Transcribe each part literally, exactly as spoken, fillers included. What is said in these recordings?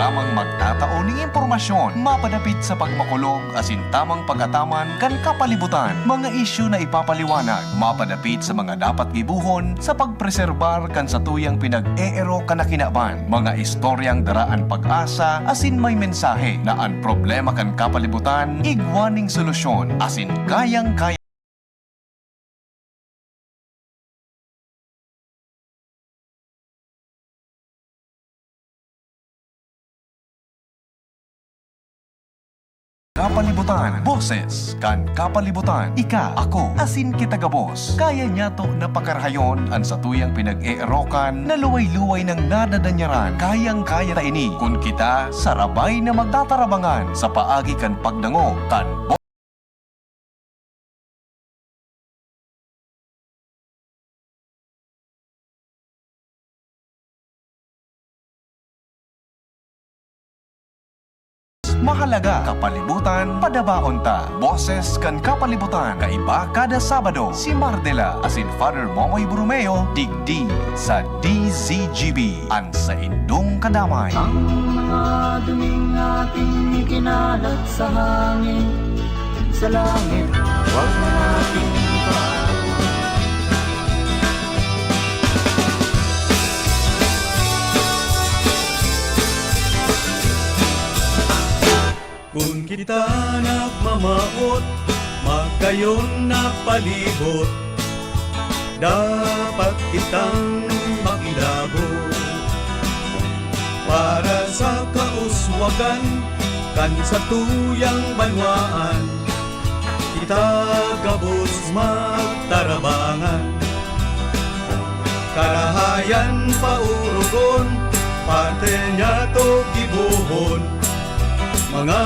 Tamang magtatao ning impormasyon mapadapit sa pagmakulog asin tamang pag-ataman kan kapalibutan, mga isyu na ipapaliwanag mapadapit sa mga dapat gibohon sa pagpreserbar kan satuyang pinag-eerok kan kinaban, mga istoryang dara an pag-asa asin may mensahe na an problema kan kapalibutan igwa ning solusyon asin kayang-kaya Kapalibutan, boses kan kapalibutan. Ika, ako, asin kita gabos. Kaya niyato na pakarahayon an satuyang pinag-eerokan na luway-luway nang nadadanyaran. Kayang-kaya ta ini kun kita sarabay na magtatarabangan sa paagi kan pagdangog kan Mahalaga, kapalibutan, padabaon ta. Boses kan kapalibutan, kaiba kada Sabado. Si Mardela asin Father Momoy Borromeo, digdi sa D Z G B, an saindong kadamay. Ang mga duming ating ikinalat sa hangin, sa langit, wag na nating ibaon. Kun kita nagmamawot, magayon na palibot, dapat kitang makilabot. Para sa kauswagan kan satuyang banwaan, kita gabos magtarabangan. Karahayan paurugon, parte niyato gibohon, mga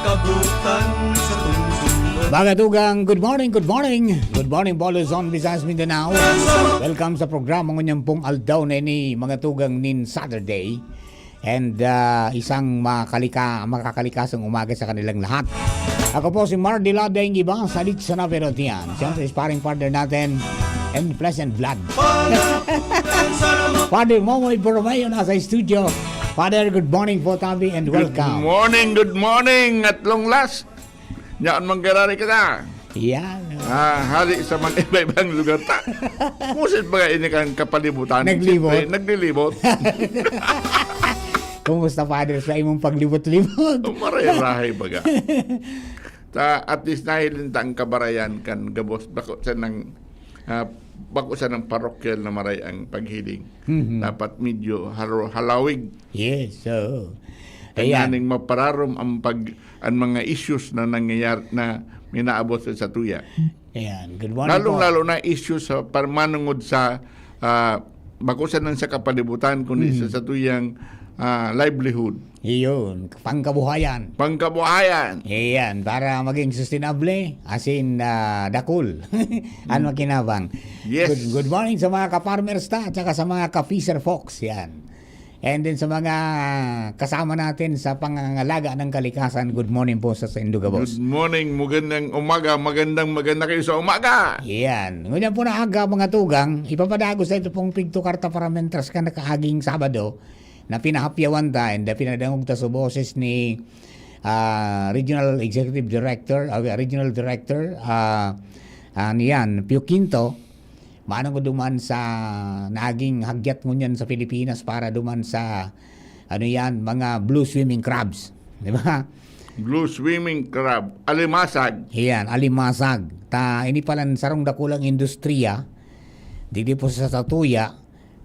kabutan sa tungsunod. Mga tugang, good morning, good morning. Good morning po, Luzon, Visayas, Mindanao. Welcome sa programa ngunyan pong aldaw na ini, mga tugang, nin Saturday. And, ah, isang makalika-, makakalikasong umaga sa kanilang lahat. Ako po si Mardy Ladeng, iba sa Litsa na Perot yan. Siyempre, sparring partner natin, and flesh and blood. Father Momoy Borromeo nasa studio. Father, good morning po tabi and welcome. Good morning, good morning, at long last. Yaon man giraray kita. Yan. Ah, hali sa mga iba-ibang lugar ta. Musit baga ini kan kapalibutan. Naglibot. Siyempre, naglilibot. Kumusta, Father, sa imong paglibot-libot? Maray-rahay baga. Ta, at least nahiling ta ang kabarayan kan gabos. Bako sanang, ah, bako sanang parokyal na maray ang paghiling. Mhm. Dapat medyo haro-, halawig. Yes, oo. Ayan. Tanganing mapararom ang pag-, ang mga issues na nangyayari, na minaabot sa satuya. Ayan. Good morning po. Lalong-lalo na issues sa par-, manungod sa, ah, bako sanang sa kapalibutan, kundi sa Mm. satuyang, ah, livelihood. Iyon, pangkabuhayan. Pangkabuhayan. Ayan, para maging sustainable, as in, ah, dakul. Ano Mm. kinabang? Yes. Good, good morning sa mga ka-farmers ta, at saka sa mga ka-fisher folks, yan. And then sa mga kasama natin sa pangangalaga ng kalikasan, good morning po sa saindo gabos. Good morning, magandang umaga, magandang maganda kayo sa umaga. Yan. Ngunyan po na aga, mga tugang, ipapadagos na ito pong pigtukar ta para mentras ka nakaaging Sabado na pinahapyawan ta and, uh, pinadangog ta sa boses ni, ah, Regional Executive Director, ah, Regional Director, ah, ah, niyan, Pio Quinto. Manong duman sa naging hagyat ngunyan sa Pilipinas para duman sa, ano yan, mga blue swimming crabs. Di ba? Blue swimming crab, alimasag. Iyan, alimasag. Ta, ini palan sarong dakulang industriya, digdi po sa satuya,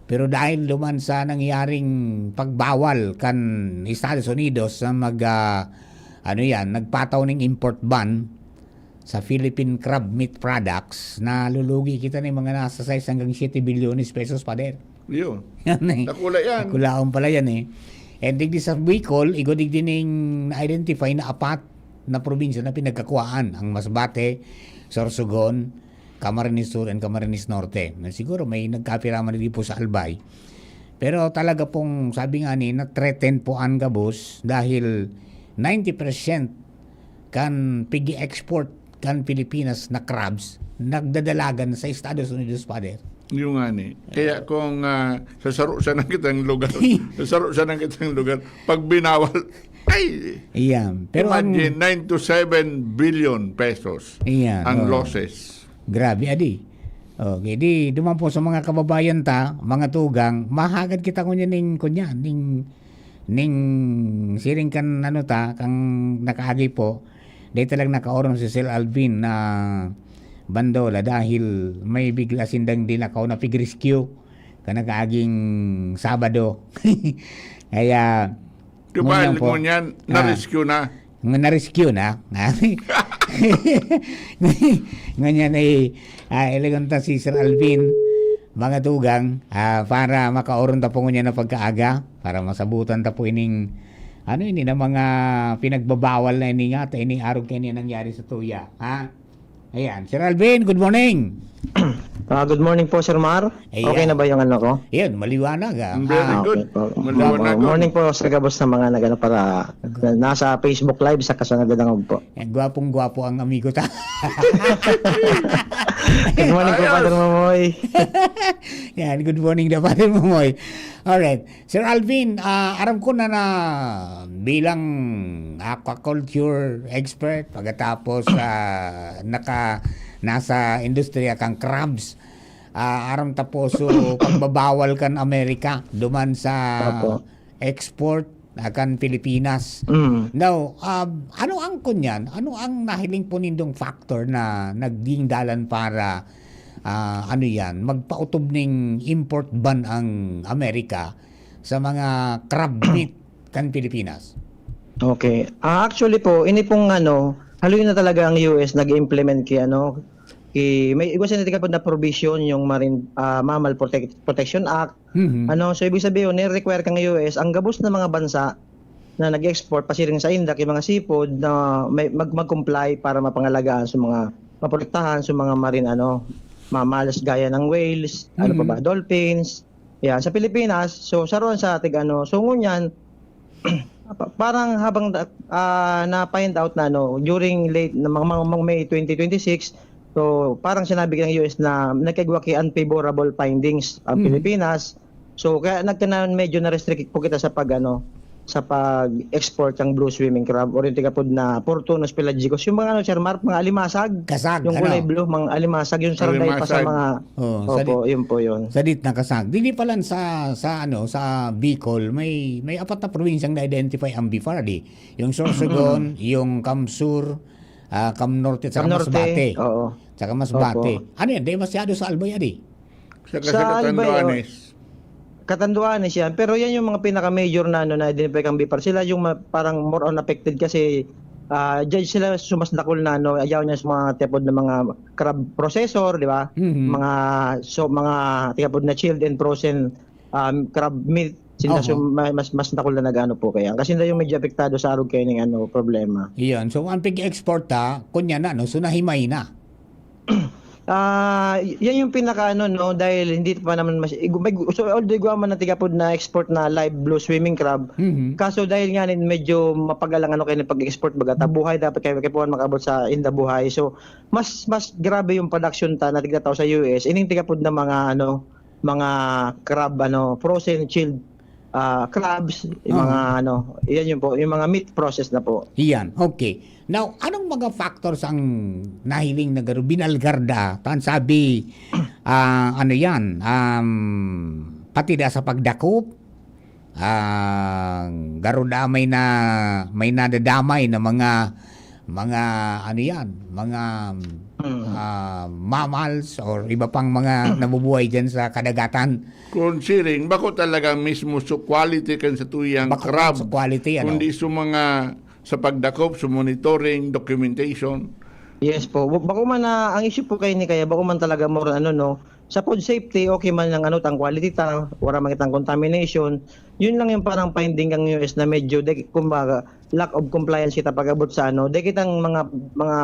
pero dahil duman sa nangyaring pagbawal kan Estados Unidos sa mag, ah, ano yan, nagpataw ning import ban, sa Philippine crab meat products, nalulugi kita ni mga nasa sais hanggang siyete bilyones pesos, Pader. Yun. Yan eh. Dakula yan. Dakulaon pala yan eh. And digdi sa Bicol, igwa digdi ning na-identify na apat na probinsya na pinagkakuhaan, ang Masbate, Sorsogon, Camarines Sur, and Camarines Norte. Na siguro may nagkapira man digdi po sa Albay. Pero talaga pong, sabi nga ni, na-threaten po an gabos dahil ninety percent kan pigi-export kan Pilipinas na crabs, nagdadalagan sa Estados Unidos, Father. Yung nga ni. Kaya kung ah, sa saro siya ng kitang lugar, sa saro siya ng kitang lugar, pag binawal, ay! Iyan. Pero ang, Imagine, nine to seven billion pesos Iyan, ang oh. losses. Grabe, adi. Okay, di duman po sa mga kababayan ta, mga tugang, mahagad kita kunya ning, kunya, ning, ning siring kan ano ta, kang nakaagi po, di talagang nakaorong si Sir Alvin na bandola dahil may bigla sindang di nakauna pig-rescue ka nakaaging Sabado. Kaya, Di ba, ngunyan po, ngunyan, ah, na-rescue na. Nga na-rescue na. Ngunyan ay ah, ilagon ta si Sir Alvin, mga tugang, ah, para makaoron ta po ngunyan na pagkaaga, para masabutan ta po ining, ano ini, na mga pinagbabawal na ini nga, ta ini arog kaini nangyari sa tuya. Ha? Ayan. Sir Alvin, good morning. Ah, good morning po, Sir Mar. Ayan. Okay na ba yung ano ko? Ayan, maliwanag ah. Very Ah, good. Okay po. Maliwanag. Morning po sa gabos ng mga nagano para na, nasa Facebook Live sa kasong nagdadangog po. Yan, gwapong-gwapo ang amigo ta. Good morning po, Ayos. Father Mamoy. Yan, good morning na Father Mamoy. Alright. Sir Alvin, ah, aram ko na na bilang aquaculture expert, pagkatapos ah, naka, nasa industriya kang crabs, ah, aram ta po so pagbabawal kan Amerika duman sa Opo. export ah, kan Pilipinas. Mm. Now, um, ano ang kunyan? Ano ang nahiling po nindong factor na naging dalan para ah, ano yan, magpautob ning import ban ang Amerika sa mga crab meat kan Pilipinas? Okay. Ah, actually po, ini pong ano, haloy na talaga ang U S nag-implement ki ano, ki may iba sila tika na provision yung Marine ah, Mammal Protect, Protection Act. Mhm. Ano, so ibig sabihin, ni-require kang U S ang gabos na mga bansa na nag-export pasiring sa inda ki mga seafood na may mag, mag-comply para mapangalagaan sa mga maprotektahan sa mga marine ano mammals gaya ng whales, ano pa ba, dolphins. Yan, sa Pilipinas, so saruan sa ating ano, so ngunyan pa- parang habang ah, na-find out na ano, during late na mga, mga, mga May twenty twenty-six, so parang sinabi ng U S na nagkagwa ki unfavorable findings ang Mhm. Pilipinas. So kaya nagkanan medyo na-restrict po kita sa pag ano, sa pag-export ng blue swimming crab or yung tigapod na Portunus pelagicus. Yung mga ano, Sir Mark, mga alimasag. Kasag, Yung ano? Kulay blue, mga alimasag. Yung saranday pa sa Alimasag. mga... Oh, sa Opo, yun po yun. Sa dit nakasag. Dili pa lang sa, sa, ano, sa Bicol, may, may apat na probinsyang na-identify ang BFAR, di. Yung Sorsogon, yung Cam Sur, ah, Cam Norte, at saka Cam Norte, Masbate. Oo. Saka Masbate. Opo. Ano yan? Di masyado sa Albay, adi? Sa, Sa sa Albay, Catanduanes. Catanduanes yan. Pero yan yung mga pinaka-major na ano, na-identify kang BFAR. Sila yung ma- parang more on affected kasi ah, dyan sila sumasdakol na ano, ayaw niya sa mga tiyapod na mga crab processor, di ba? Mhm. Mga so mga tiyapod na chilled and frozen um, crab meat sila Oho. sum- ma- mas mas dakul na nag-ano po kaya. Kasi na yung medyo apektado sa arog kayo ng ano problema. Iyan. So, ang pig-export ta, kunya na, no? So, nahimay na. Ah, y- yan yung pinaka ano no dahil hindi pa naman mas igu- may gu- so although igwa man na tigapod na export na live blue swimming crab. Mhm. Kaso dahil nga nin medyo mapagal ang ano kayo ng pag-export baga ta buhay dapat kayo kapuhan makabot sa inda buhay. So mas mas grabe yung production ta na tigataw sa U S. Ining tigapod na mga ano mga crab ano frozen chilled ah, crabs, yung Oo. mga ano, yan yun po, yung mga meat process na po. Iyan. Okay. Now, anong mga factors ang nahiling na garo binalgarda? Tan sabi, ah, ano yan? Um, pati da sa pagdakop, ah, garo da may na may nadadamay na mga mga ano yan, mga Mm. ah, mammals or iba pang mga nabubuhay diyan sa kadagatan. Considering, bako talaga mismo sa quality kan sa tuyang Bako crab. sa quality, ano? Kundi sa mga sa pagdakop, sa monitoring, documentation. Yes po. Wa- Bako man na ang issue po kayo ni kaya bako man talaga more ano no. Sa food safety, okay man ang ano tang quality ta, wala man kitang contamination. Yun lang yung parang finding ng U S na medyo de, kumbaga lack of compliance kita pag-abot sa ano. De kitang mga mga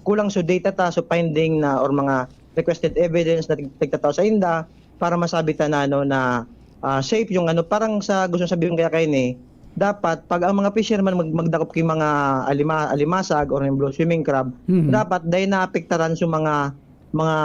kulang so data ta, so finding na or mga requested evidence na tig- tigtatao sa inda para masabi ta na ano na ah, safe yung ano parang sa gusto sabihin kaya kayo ni dapat pag ang mga fisherman mag, magdakop kay mga alima, alimasag or yung blue swimming crab, Mhm. dapat dahil naapektaran sa mga mga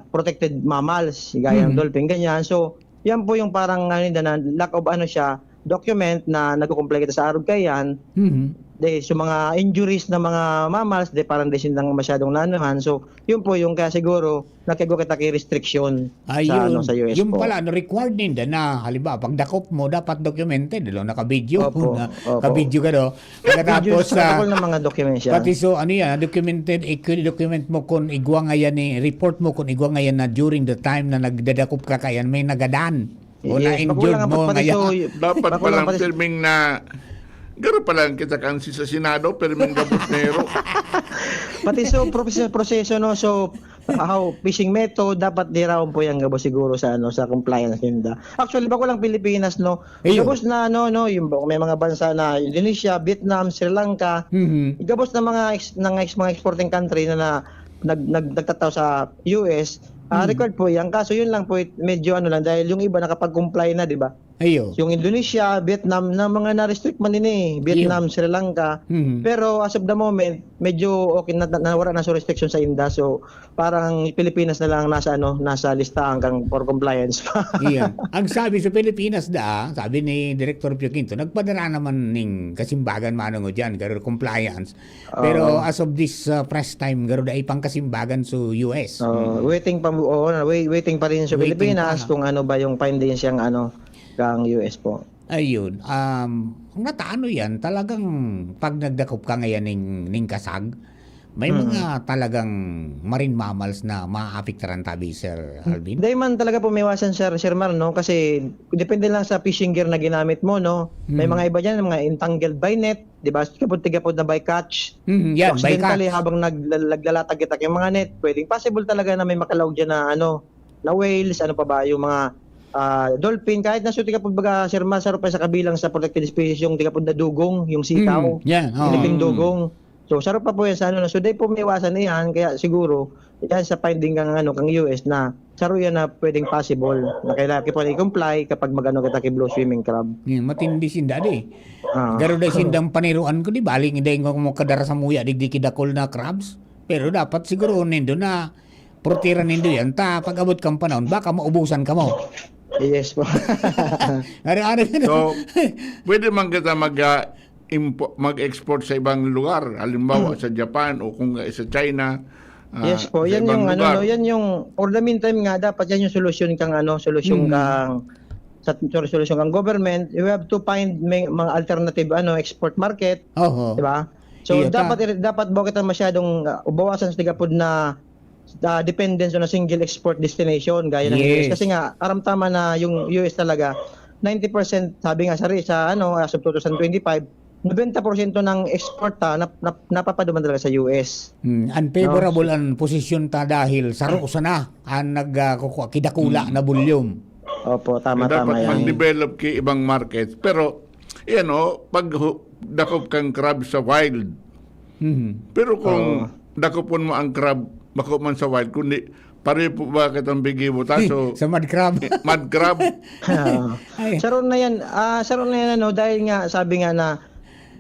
protected mammals, gaya ng Mhm. dolphin, ganyan. So, yan po yung parang, ano, na lack of, ano siya, document na nagko-comply kita sa arog kaiyan. Mhm. De, so mga injuries na mga mammals, de, parang de sindang masyadong naanuhan. So, yun po yung kaya siguro nagkaigwa kita ki restriction sa, Ayun. ano, sa U S Yung po. pala, ano, required ninda na, halimbawa, pagdakop mo, dapat documented, ano, naka-video Opo, na, opo. ka-video ka, no? Pagkatapos, Videos, ah, protocol ng mga documents yan. pati so, ano yan, documented, i-, document mo kung igwa nga yan, eh, report mo kung igwa nga yan na during the time na nagdadakop ka kayan, may nagadan o Yes, na-injured makulang ang mo, pati ngayon. so, Dapat makulang palang pati pirming na, garo palang kita kan si sa Senado, pirming gabos nero. Pati so, proseso, proseso, no? So, how, fishing method, dapat diraon po yan gabos siguro sa, ano, sa compliance ninda. Actually, bako lang Pilipinas, no? Ayun. Gabos na, ano, no, yung may mga bansa na Indonesia, Vietnam, Sri Lanka, Mhm. gabos na mga ex-, ng ex-, mga exporting country na, na nag-, nag-, nagtatao sa U S, ah, Mhm. required po yan. Kaso yun lang po, it-, medyo ano lang, dahil yung iba nakapag-comply na, di ba? Ayo. Yung Indonesia, Vietnam, na mga na-restrict man din eh. Vietnam, Iyo. Sri Lanka. Mhm. Pero as of the moment, medyo okay na, na, nawara na sa restriction sa inda. So, parang Pilipinas na lang nasa, ano, nasa listahan kang for compliance pa. Iya. Ang sabi sa Pilipinas da, sabi ni Director Pio Quinto, nagpadara naman ning kasimbagan manong o dyan, garo compliance. Pero Oo. as of this, uh, press time, garo da ipang kasimbagan sa U S. Oo, Mm. waiting pa, oo, wai-, waiting pa rin sa Waiting Pilipinas pa. kung ano ba yung findings yang, ano, kang U S po. Ayun, um, nataano yan, talagang pag nagdakop ka ngayon ning, ning kasag, may Mm. mga talagang marine mammals na maapektaran tabi, Sir Alvin? Dai man talaga po maiwasan, Sir, Sir Mar, no? Kasi depende lang sa fishing gear na ginamit mo, no? May Mm. mga iba dyan, mga entangled by net, di ba? Tigapod-tigapod na by catch. Mm, yan, So, by accidentally, catch. habang nag-, naglalatag kita yung mga net, pwedeng possible talaga na may makalaog dyan na, ano, na whales, ano pa ba, yung mga, ah, dolphin, kahit na so, tigapod baga, Sir Mar, saro pa sa kabilang sa protected species, yung tigapod na dugong, yung sitaw, Mm, yan, oo. Philippine Mm. dugong. So, saro pa po yan sa ano na. So, dai po maiwasan na yan. Kaya siguro, yan sa finding kang, ano, kang U S na saro yan na pwedeng possible na kailangan pa i-comply kapag mag-ano kita kay blue swimming crab. Yan, matindi sinda di. Ah. Garo dai sindang paniruan ko, di bali, dai nga mo kadara sa muya, digdi kidakol na crabs. Pero dapat siguro nindo na purtira nindo yan, ta pag-abot kang panahon, baka maubusan kamo. Yes po. Ari-ari ka na. So, pwede man kita mag, ah, impo-, mag-export sa ibang lugar, halimbawa Hmm. sa Japan o kung sa China, ah, Yes po, sa yan ibang yung ano, lugar. no, yan yung, for the meantime nga, dapat yan yung solusyon kang ano, solusyon Hmm. kang, sa, sorry, solusyon kang government. You have to find may, mga alternative, ano, export market, Oho. di ba? So, Iyo ta. dapat, dapat bago kita masyadong, ah, bawasan sa tigapod na, ah, dependence on a single export destination, gaya ng U S. Yes. Kasi nga, aram tama na yung U S talaga, ninety percent, sabi nga, sa, sa, ano, as of two thousand twenty-five, nobenta porsyento ng export ta, nap-, nap-, napapaduman talaga sa U S. Hmm, unfavorable No? ang posisyon ta dahil saro sana ang nag, ah, kukua-, kidakula Hmm. na volume. Opo, tama, Kaya dapat tama yan. mag-develop ki ibang market. Pero, yan o, pag hu-, dakop kang crab sa wild. Mhm. Pero kung Oo. dakopon mo ang crab, bako man sa wild, kundi pareho po ba kitang bigi buta? So, Sa mud crab. eh, mud crab. Oo. Ay. Saro na yan, ah, saro na yan, ano, dahil nga, sabi nga na,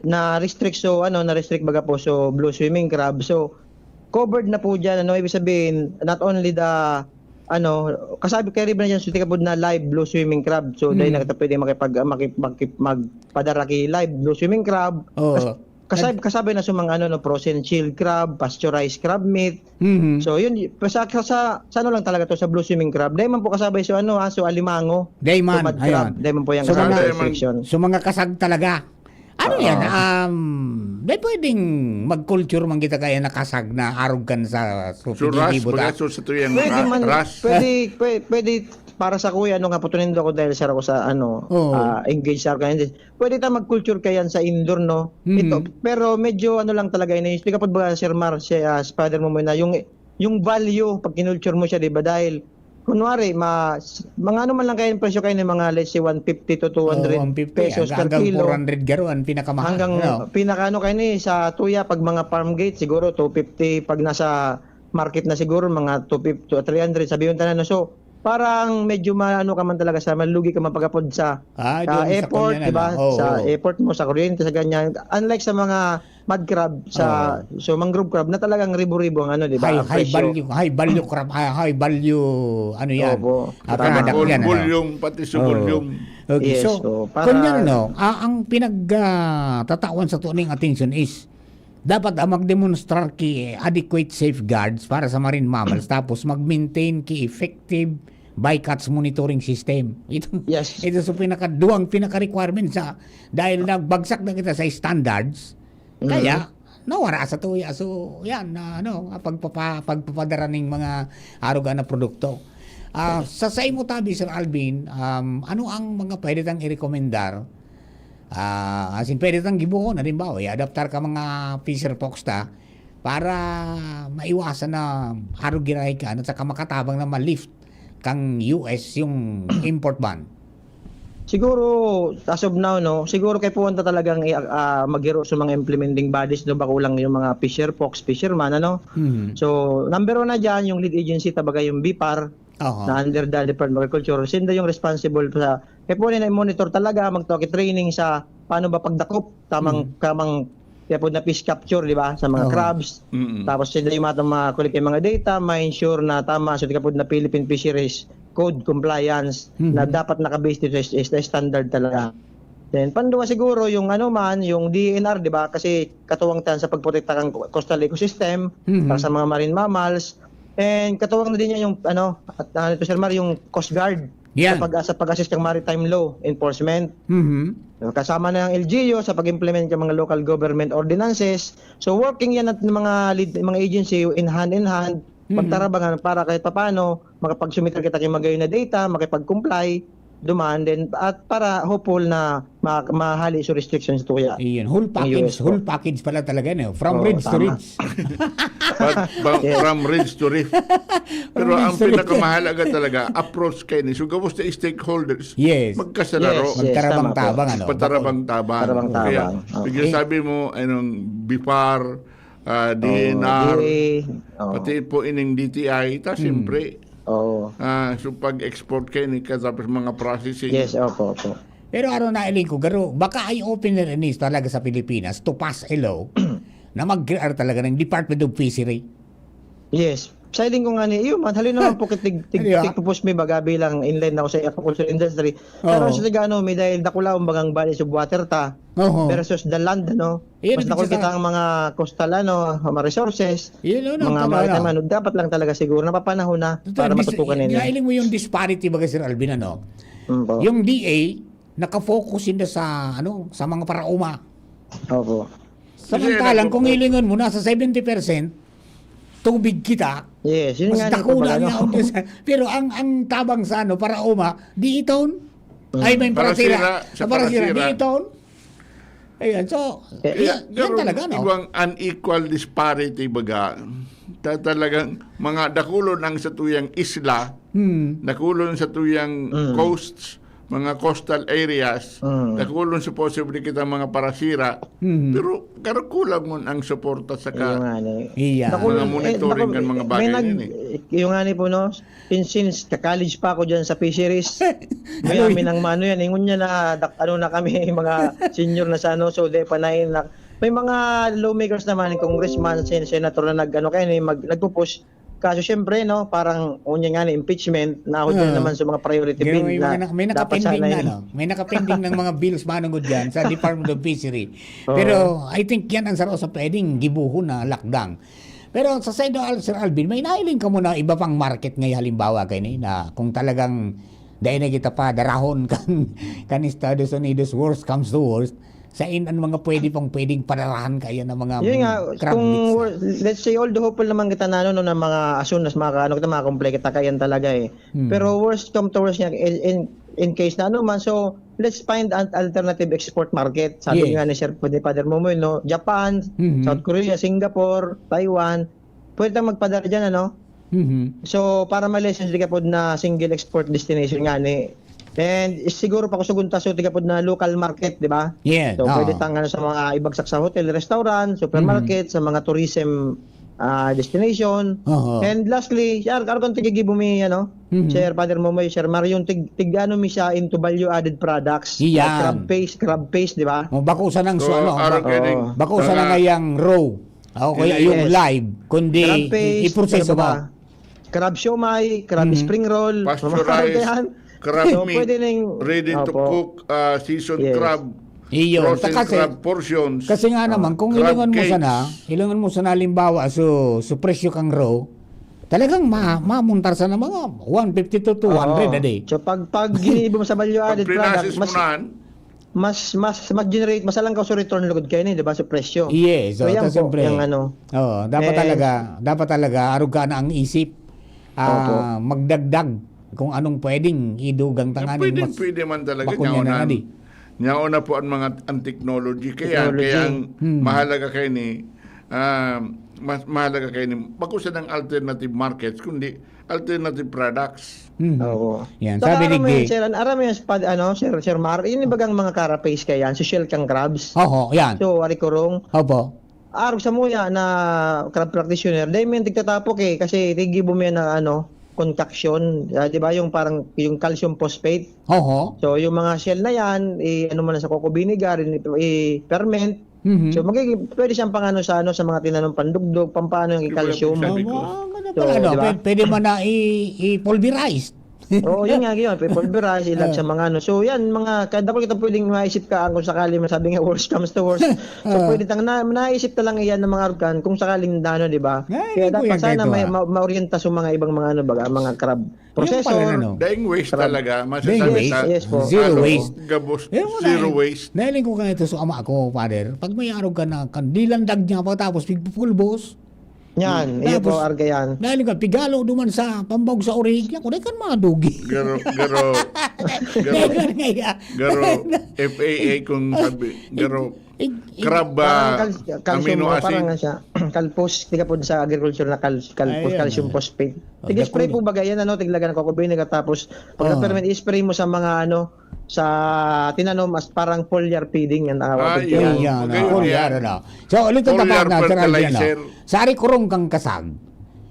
na restrict, so, ano, na restrict baga po, so, blue swimming crab. So, covered na po dyan, ano, ibig sabihin, not only the, ano, kasabi, kaya rin ba na dyan, so, tigapod na live blue swimming crab. So, dahil Mm. na kita pwede makipag-, makip-, makip-, magpadara ki live blue swimming crab. Oo. Kas-, kasab-, Nag- kasabay na sa mga, ano, no, frozen shield crab, pasteurized crab meat. Mhm. So, yun, y-, sa, sa, sa, sa ano lang talaga to, sa blue swimming crab. Dahil man po kasabay, so, ano, ah, so, alimango. Dahil So, man, mud crab. ayan. Dahil man po yung So, kasabay mga, sa restriction. so, mga kasag talaga. Ano Oo. yan? Um, di pwedeng mag-culture man kita kaya nakasag na arog kan sa, so, So, ras, pinigibo ta? baga, so, sa tuyang Pwede ra-, man, ras. pwede, pwe-, pwede, para sa kuya, ano nga, putunin daw ako dahil saro ko sa, ano, Oo. ah, engaged sa organization. Pwede ta mag-culture kayan sa indoor, no? Mm. Ito, pero medyo, ano lang talaga, ini-, explain kapag baga, Sir Mar, si, ah, si Father Momoy na, yung, yung value, pag kinulture mo siya, di ba? Dahil, kunwari, ma-, s-, mga ano man lang kayo yung presyo kayo ng mga, let's say, one fifty to two hundred Oo, one fifty, pesos hanggang, per hanggang kilo. four hundred garo, ang pinakamahal, Hanggang ano? pinaka ano kayo ni, sa tuya, pag mga farm gate, siguro two fifty, pag nasa market na siguro, mga two fifty to three hundred, sabihin ta na, no? So, parang medyo maano ka man talaga sa malugi ka man pag-apod sa, Ah, sa doon sa effort, kanya na 'di ba? Lang. Oo, Sa oo. Effort mo, sa kuryente, sa ganyan. Unlike sa mga mud crab, sa Oo. so mangrove crab na talagang ribo-ribo ang ano, 'di ba? High, Ang high presyo. value, high value crab, ah, high value, ano 'yan? Opo, Ah, tama. Product Bul-, 'yan, ano? Bulyong, pati sa Oo. bulyong. Okay, Yes, so, so, para kung yan, ano, ah, ang pinag, ah, tatawan sa tuning atensyon is dapat ang magdemonstrar ki adequate safeguards para sa marine mammals, tapos mag-maintain ki effective bycatch monitoring system. Ito, Yes. ito sa pinaka-, duwang pinaka-requirements sa, dahil nagbagsak na kita sa standards, Mhm. kaya nawara sa tuya. So, yan, na ano, ah, pagpapa-, pagpapadara ning mga aruga na produkto. Ah, sa saimo tabi, Sir Alvin, um, ano ang mga pwede tang i-recomendar? Ah, as in, pwede tang gibohon. Halimbawa, i-adaptar ka mga fisher folks ta para maiwasan na arog girahay kan at saka makatabang na ma-lift kang U S yung import ban. Siguro, as of now, no, siguro kaipuhan ta talagang i-, ah, maghiro sa mga implementing bodies, no, bako lang yung mga fisher folks, fisherman, ano. Mhm. So, number one na dyan, yung lead agency, tabaga yung BFAR, Aha. na under the Department of Agriculture. Sinda yung responsible sa, kaipuhan na i-monitor talaga, magtuwa ki training sa paano ba pagdakop, tamang, Mhm. tamang, kaya po na fish capture, di ba, sa mga Oo. crabs. Mm-mm. Tapos sila yung mga, mga collect yung mga data, ma-ensure na tama, so, kaya po na Philippine Fisheries Code compliance Mhm. na dapat naka-base dito sa, sa standard talaga. Then, panduwa siguro, yung ano man, yung D E N R, di ba? Kasi katuwang tan sa pagprotekta ng coastal ecosystem, Mhm. para sa mga marine mammals, and katuwang na din niya yung, ano, at, ano ito, Sir Mar, yung Coast Guard Yan. sa pag, sa pag-assist ng maritime law enforcement. Mhm. Kasama na ang L G U sa pag-implement ng mga local government ordinances. So, working yan at ng mga lead, mga agency in hand in hand, Mhm. pagtarabangan para kahit papaano makapag-submit kita kay magayon na data, makipag-comply, duman, then, at para hopeful na ma-, mahali sa restriction sa tuya. Iyon, whole Ang package, U S po. whole package pala talaga, no? From Oo, ridge to tama. ridge. But, but Yes. from ridge to reef. Pero From ang ridge to ridge. pinakamahalaga talaga, approach kayo ni. So, gabos na stakeholders, Yes. magkasalaro. Yes, yes, tama po. Magtarabang-tabang, ano? Magpatarabang-tabang. Tarabang-tabang. Kaya, Oo. bigla Eh. sabi mo, anong BFAR, ah, Oo, D E N R, D E A, oo. pati po ining D T I, ta Hmm. siyempre, Oo. ah, so pag-export kayo ni, katapos mga processing. Yes, opo, opo. Pero ano, nailing ko, garo, baka eye-opener ini talaga sa Pilipinas to pass a law na mag-create talaga ng Department of Fishery. Yes. Sa hiling ko nga ni, iyo man, halin naman po, tig-, tig-, Di ba? tig-, pupus mi baga bilang inline na sa aquaculture industry. Oo. Pero sa taga ano, may dahil dakulaon bagang bodies of water ta, Oo. versus the land, ano? Iyan Mas ang dakul pagkaka- kita ang mga coastal, ano, mga resources, Iyan, ano, mga tama maritime, na. ano, dapat lang talaga siguro, napapanahon na Total, para dis-, matutukan nila. Nailing mo yung disparity, baga, Sir Alvin, ano? Mm, po. Yung D A, nakafocus yun sa, ano, sa mga paraoma. Opo. Samantalang, Kasi kung nagpo-, hilingon mo, nasa seventy percent, tubig kita, Yes, yun mas nga, dakula Nico, nga, ano? Ang, pero ang, ang tabang sa, ano, paraoma, di iton. Mm. Ay, may parasira. Parasira, sa Sa parasira, parasira. Di iton. Ayan, so, Eh, Kaya, yan, yan pero talaga, no? Ibang unequal disparity, baga, ta-, talagang mga dakulon ang satuyang isla, Hmm. dakulon satuyang Mm. coasts, mga coastal areas, Mm. dakulon supposedly kita mga parasira, Hmm. pero karakulang mo ang suporta sa Ayun ka-, nga, ano, eh. Iya. Dakul-, mga eh, monitoring dakul-, kan mga may bagay nag-, yan, eh. Yung nga ni po, no? Since, since ka-college pa ako dyan sa fisheries, may Ano amin yun? Ang mano yan, ingon niya na, dak-, ano na kami, mga senior na sa ano, so, di pa na yun na, may mga lawmakers naman, congressman, sen-, senator na nag-, ano, kaya ni mag-, nagpo-push. Kaso, syempre, no, parang, unya nga ni impeachment, na ako din Oo. naman sa mga priority Pero bill may na mga na-, may dapat nakapending sana na, yun. No? May nakapending ng mga bills manungod yan sa Department of Fishery. Oo. Pero, I think yan ang saro sa pwedeng gibuhon na lakdang. Pero sa side, Al-, Sir Alvin, may nailing ka mo na iba pang market ngay halimbawa kay ni, na kung talagang dahil na kita pa darahon kan, kan Estados Unidos, worst comes to worst, sa in, ang mga pwede pang pwedeng padarahan kaya ng mga Yun nga, crab kung meats na. Wor-, let's say, although hopeful naman kita na, ano, no, na mga as soon as maka-, ano, kita, makakumplay kita, kaya yan talaga, eh. Hmm. Pero worst come to worst nga, in, in, in case na ano man, so, let's find an alternative export market. Sabi Yes. nga ni Sir, ni Father Momoy, no, Japan, Mhm. South Korea, Singapore, Taiwan, pwede tayong magpadara dyan, ano? Mhm. So, para ma-lessen, di ka pod na single export destination nga ni. And siguro pa kusugon ta, so, di ka pod na local market, di ba? Yeah, So, oo. pwede tang, ano, sa mga ibagsak sa hotel, restaurant, supermarket, Mhm. sa mga tourism, ah, destination. Oho. And lastly, siya, araw kan tigigibo mi, ano, Mhm. Sir Father Momoy, Sir Mario, tig, tig, ano mi siya into value-added products. Iyan. Like crab paste, crab paste, di ba? O, bako sa nang So, su-, ano, arog bako, ka ding bako sa mga nang ngayang raw. O, kaya Yes. yung live, kundi Crab paste, i-, iproseso ano ba? mo. Crab siomai, crab Mhm. spring roll, Pasteurized mga yan. crab So, meat, pwede na yung ready to Opo. cook, ah, seasoned Yes. crab, Iyon. frozen Ta-, kasi, crab portions, kasi nga naman, ah, kung crab hilingon mo cakes. sana, hilingon mo sana halimbawa, so, so presyo kang raw, talagang ma-, mamuntar sa mga one fifty to two hundred Oo. a day. So, pag, pag giniibo mo sa value Pag added product, prinasis mo mas, na, mas, mas mag-generate, mas alang ka sa return lugod kayo ni, di ba, sa presyo. Yes, so, So, yan ta-, po, siyempre. yung ano. Oo, dapat Eh, talaga, dapat talaga, arog ka na ang isip. Ah, Opo. magdagdag kung anong pwedeng idugang Eh, tanganing pwedeng mas pwede man talaga, makunyan na nyaon na, na di. nyaon na po ang mga, ang technology. Kaya, Technology. kaya ang Hmm. mahalaga kayo ni, ah, mas mahalaga kayo ni, bako sa ng alternative markets, kundi alternative products. Mhm. Oo. Yan, Saka sabi ni aram mo yun, Gay. Sir, an-, aram mo yun, Spad-, ano, Sir, Sir Mar, yun yung bagang mga carapace kaya yan, so shell kang crabs. Oho, yan. So, ari kurong. Opo. Arog sa muya na crab practitioner, dahil may tigtatapok eh, kasi tigibo mo yan ng ano, concoction. Ah, di ba, yung parang, yung calcium phosphate. Oho. So, yung mga shell na yan, i-, ano mo na sa coco vinegar, i-, i-ferment. Mhm. So, magiging, pwede siyang pang ano sa, ano, sa mga tinanom pandugdog, pampaano yung Yung mga calcium. Sabi ko. Ah, ano So, pala, ano? di ba? Pwede, pwede man na i-, i-pulverize. Oo, yun nga, yun. Pwede pulverize, ilag Ah. sa mga ano. So, yan, mga, kaya dapat kita pwedeng maisip ka kung sakali man, sabi nga, worst comes to worst. So, Ah. pwede tang na, naisip ta lang iyan ng mga arog kan kung sakaling na, ano, di ba? Ay, Kaya hindi ko dapat yan sana kahit may ano. ma-, maorienta sa mga ibang mga, ano, baga, mga crab Yung processor. pala, ano? Daing waste Crab. talaga, Daing masasabi waste? sa Yes po. Zero ano, waste. gabos, Pero wala zero eh. waste. Nahiling ko nga ito sa ama ko, Father. Pag may arog ka na, kandilandag niya, pagkatapos, pigpupulbos, Yan, Hmm. iyo Tapos, po, arog yan. Dahil nga, pigalo duman sa pambawag sa origya ko, dahil kan mga dugi. Garo, garo, garo, Dahil kan nga, iya. garo, F A A kung sabi, garo, Ig-, ig-, crab ba, Parang kal-, calcium amino mo, acid? parang nga siya, kalpos, tiga po sa agriculture na kal-, kalpos, Ayan, calcium ah. phosphate. Oh, Tig-spray dakulo. po ba ganyan, ano, tiglagan ko, kubini ka, tapos pag Oh. na-ferment, i-spray mo sa mga, ano, sa tinanom as parang foliar feeding ang tawag Ah, ko yun. kaya. Yan, Magayon ah, yan. yan, ano. So, ulit ang Foliar tapat na, Sir Alvin, ano. fertilizer. Sa ari kurong kang kasag,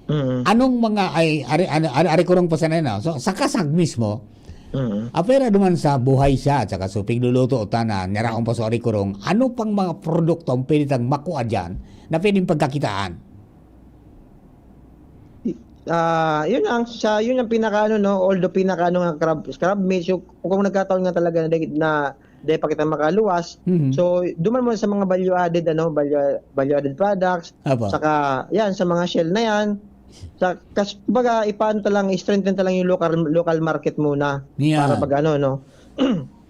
Mm. anong mga ay, ari, ano, ari, ari kurong pa sana, no? So, sa kasag mismo, Mm. apera duman sa buhay siya, at saka so, pigluluto o tanan, naraon pa sa ari kurong, ano pang mga produkto ang pwede tang makua diyan na pwedeng pagkakitaan? Ah, yun ang, sa, yun ang pinaka, ano, no, although pinaka, ano, nga crab, crab meat, so, kung nagkataon nga talaga na, na, di pa kita makaluwas, Mhm. so, duman mo sa mga value added, ano, value, value added products, Apo. saka, yan, sa mga shell na yan, sa, kas-, baga, ipaano ta lang, i-strengthen ta lang yung local, local market muna. Yeah. Para pag, ano, no,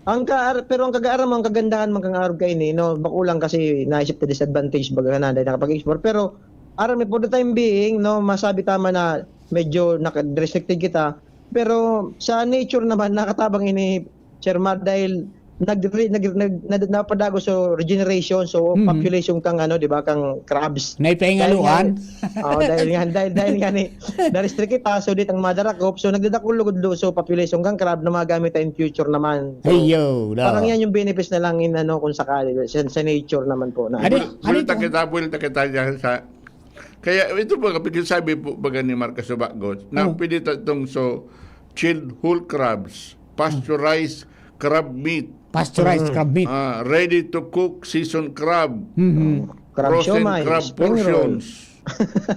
Ang ka-, pero ang kagaaran mo, ang kagandahan man kan arog kaini, no, bako lang kasi naisip ta disadvantage baga na, dahil nakapag-explore. Pero, aram mo, for the time being, no, masabi tama na medyo naka-, restricted kita. Pero sa nature naman, nakatabang ini, Sir Mar, dahil nag-, nag-, nag-, nag-, napadago sa regeneration, so Mhm. population kang ano, di ba, kang crabs. Naipahingaluan? Dahil nga, oh, dahil nga, dahil, dahil nga ni, na-restrict kita, so di tang madarakop, so nagdadakul lugod lo, so population kang crab na magamit ta in future naman. So, Ayo, no. parang yan yung benefits na lang in ano, kung sakali, sa, sa nature naman po na. Ano, Bul-, ano bulta ito? kita, bulta kita dyan sa, kaya ito po, kapag sabi po, baga ni Marcos Subagot, na Oh. pwede ta-, itong so, chilled whole crabs, pasteurized crab meat, Pasteurized Mm. crab meat. ah, ready to cook seasoned crab, Mhm. Crab frozen siomai, crab spring roll. portions,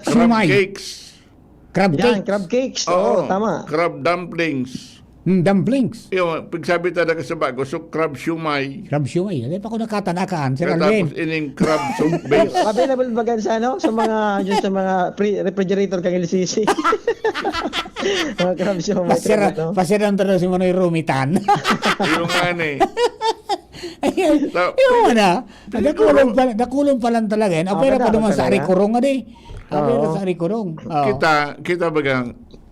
crab Siomai. cakes. Crab Yan, cakes. crab cakes. Oo, Oo, tama. crab dumplings. Hmm, dumplings. Yung, pagsabi talaga sa bago, so crab siomai. Crab siomai. Hindi pa ako nakatanakaan, Sir Alvin. Tapos ining crab soup base. Available ba gan sa, ano, sa mga, yun sa mga pre-, refrigerator kang L C C? Mga crab siomai, Pasira-, no? Pasiran talaga si Manoy Rumitan. Yung nga ni. Ayan. Sa Yung ano, Dakulon pa, dakulon pa lang talaga yan. Ah, Apera pa dapat naman sa talaga? Arikurong, adi. Apera Oo. sa Arikurong. Oo. Kita, kita bagang,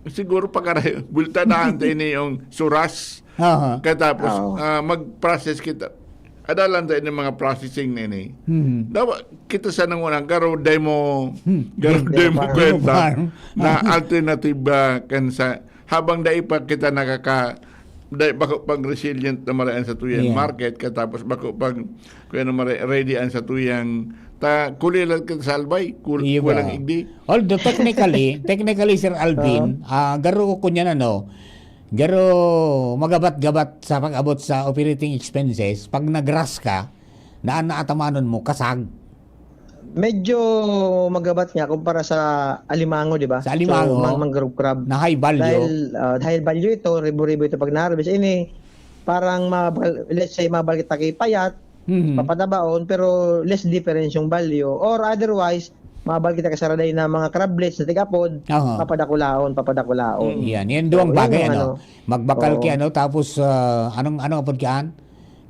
siguro pagkaray, bultanahan tayo ini yung suras. Aha. Katapos, Oo. ah, mag-process kita. Adalan tayo ng mga processing na ini. Mhm. Dapat kita sa nang unang, garo demo, Hmm. garo Demo demo farm. kwenta Demo farm. na alternative, ah, kan sa, habang dai pa kita nakaka-, dai, bako pang resilient na marayan sa tuyang Yeah. market, katapos bako pang, kaya na mara-, ready ang sa tuyang ta kulilat ka sa albay, kul-, Iyo ba? kulang igdi. Although technically, technically, Sir Alvin, Oo. ah, garo ko kunyan ano, garo magabat-gabat sa pag-abot sa operating expenses, pag nag-RAS ka, na naatamanon mo, kasag. Medyo magabat nga kumpara sa alimango, di ba? Sa alimango, So, mang-, mangrove crab. na high value. Dahil, ah, high value ito, ribo-ribo ito pag na-harvest. Ini, parang mabal-, let's say, mabal kita kay payat, Mhm. papatabaon, pero less difference yung value. Or otherwise, mabal kita kay saraday na mga crablets na tigapod, Aha. papadakulaon, papadakulaon. Mm. Yan, yan So, duwang yan bagay, yung ano, ano. Magbakal Oo. ki ano, tapos, ah, anong, ano apod kiyan?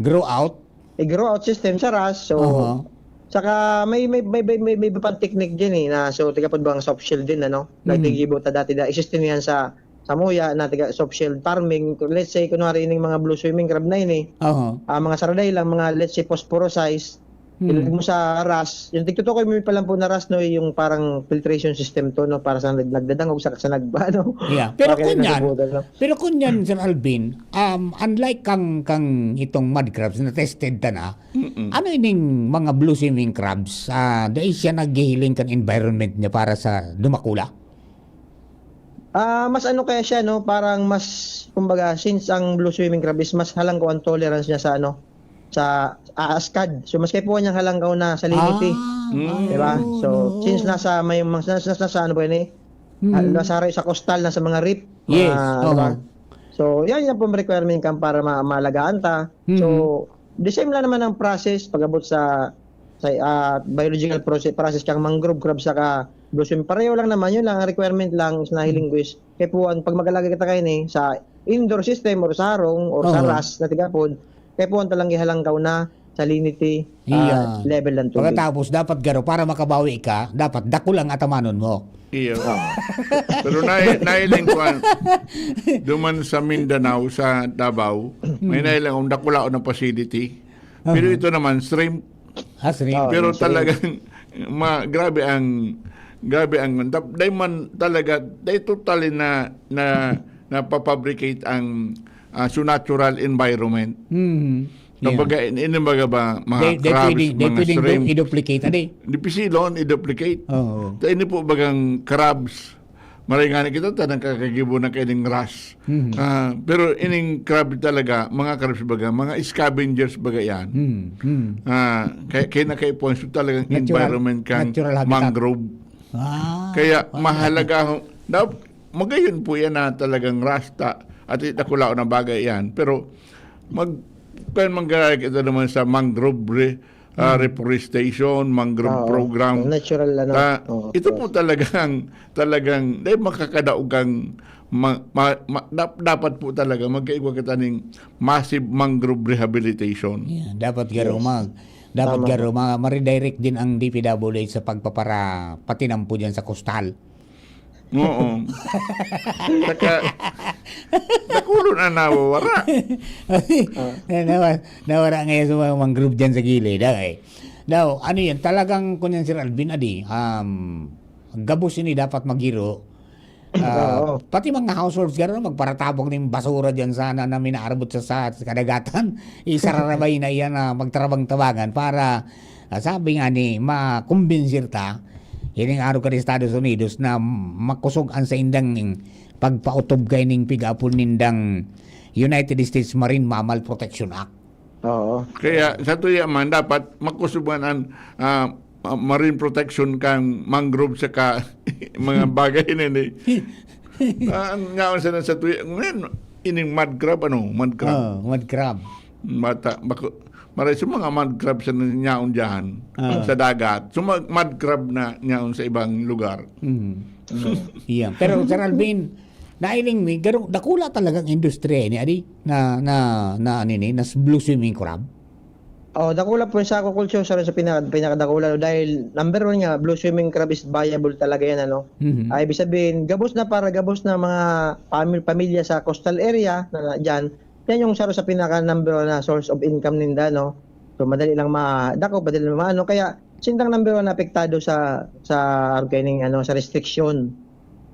Grow out? I-grow out system sa RAS. So, Aha. saka may, may, may, may, may, may iba pang technique din eh, na, so, tigapod bang soft shell din, ano? Mhm. Naggigibo ta dati, da, existe niyan sa, sa Muya, na tiga soft shell farming. Let's say, kunwari, ining mga blue swimming crab na ini, Aha. ah, mga saraday lang, mga, let's say, phosphorus size, Mhm. ilagay mo sa RAS, yung tigtutukoy mo pa lang po na RAS, no, yung parang filtration system to, no, para sa nag-, nagdadangog, sa, sa nag-, ano, Yeah. Pero para kaya kunyan, nagbubutan, no? pero kunyan, Sir Alvin, um, unlike kang, kang itong mud crabs na tested ta na, Mm-mm. ano ining mga blue swimming crabs? Ah, dai siya naghihiling kan environment niya para sa dumakula? Ah, mas ano kaya siya, no? Parang mas, kumbaga, since ang blue swimming crab is mas halangkaw ang tolerance niya sa ano, sa aaskad. So, mas kaipuhan niyang halangkaw na salinity. Ah, Mm. Di ba? oo, So, oo. since nasa may mga, nasa, nasa, nasa ano ba yun eh? Mm. Ah, nasa harayo sa coastal, nasa mga reef. Yes, Mga, di ba? oo. So, yan yung pong requirement kan para ma-, maalagaan ta. So, Mm. the same lang naman ang process pag-abot sa, sa, ah, biological process, process kang mangrove crab saka blue swim. Pareho lang naman, yun lang, ang requirement lang is nahiling ko is, kaipuhan, pag mag-alaga kita kaini, sa indoor system or sa harong or sa Ah. RAS na tigapod, kaipuhan talang ihalangkaw na salinity, ah, Iya. level ng tubig. Pagkatapos, dapat garo, para makabawi ka, dapat dakul ang atamanon mo. Iyo. Ah. Pero nai-, nailing ko, ah, duman sa Mindanao, sa Davao, may Hmm. nailang akong dakulaon na facility. Pero Aha. ito naman, shrimp. Ah, shrimp. Ah, Pero yung shrimp. talagang ma-, grabe ang, grabe ang, dap-, dai man talaga, dai totally na, na, napapabricate ang, ah, so natural environment. Mhm. Yeah. Kumbaga, in, in, kumbaga ba, mga They, they crabs, pwedeng, they mga pwedeng du-, shrimp. i-duplicate, adi? Dipisilon, i-duplicate. Oo. Ta ini po bagang crabs, maray nga na kita, ta nagkakagibo na kaining RAS. Mhm. Ah, pero ining crab talaga, mga crabs baga, mga scavengers baga yan. Mhm. Mhm. Ah, kaya, kaya nakaipuhan sa talagang Natural, environment kang natural habitat. mangrove. Ah, Kaya okay. mahalaga ho, dap-, magayon po yan na talagang RAS ta, at itakulaw na bagay yan. Pero mag-, kaya manggaray kita naman sa mangrove re-, ah, Hmm. reforestation, mangrove Oo. program. Natural, ano. Ta-, Oo, ito oo. po talagang, talagang, dahil makakadaog kang ma-, ma-, ma-, dap-, dapat po talaga magkaigwa kita ning massive mangrove rehabilitation. Yeah, dapat garo Yes. mag-, dapat Tama garo po. ma-, ma-redirect din ang D P W H sa pagpapara-, patinampo diyan sa coastal. Oo. Saka, dakulon ang nawawara. Ah. Na, nawa-, nawara ngayon sa mga mangrove dyan sa gilid, okay. Now, ano yan? Talagang, kunyan, Sir Alvin, adi, um, gabos ini dapat magiro. Ah, Oo. pati mga households, gano'n, magparatabang ng basura dyan sana na minaarbot sa, sa, sa kadagatan. Isararabay na iyan na magtarabang-tabangan para, ah, sabi nga ni, makumbinsir ta, ining arog kan Estados Unidos na makosog an saindang pagpaotob kaining piga-apod nindang United States Marine Mammal Protection Act. Oo. Kaya sa tuya man, dapat makosog man an, ah, ah, marine protection kan mangrove saka mga bagay na ni. Ah, ang yaon sana sa tuya, ngayon, ining mud crab, ano, mud crab. Oh, mud crab. Mata, bako, maray sa mga mud crab sa nyaon diyan, Ah. sa dagat. So, mag-, mud crab na nyaon sa ibang lugar. Mm. Iyan. Pero, Sir Alvin, nailing mi, garo-, dakula talagang industriya ini, adi, na, na, na, ano ini, na blue swimming crab? Oh, dakula po sa aquaculture, sir, sa pinaka-, pinakadakula, no? Dahil number one nga, blue swimming crab is viable talaga yan, ano? Mhm. Ah, ibig sabihin, gabos na para, gabos na mga pami-, pamilya sa coastal area na, na dyan, yan yung saro sa pinaka number one na source of income ninda, no? So, madali lang madakop, madali lang maano. Kaya, sindang number one na apektado sa, sa, ano, kaining, ano, sa restriction.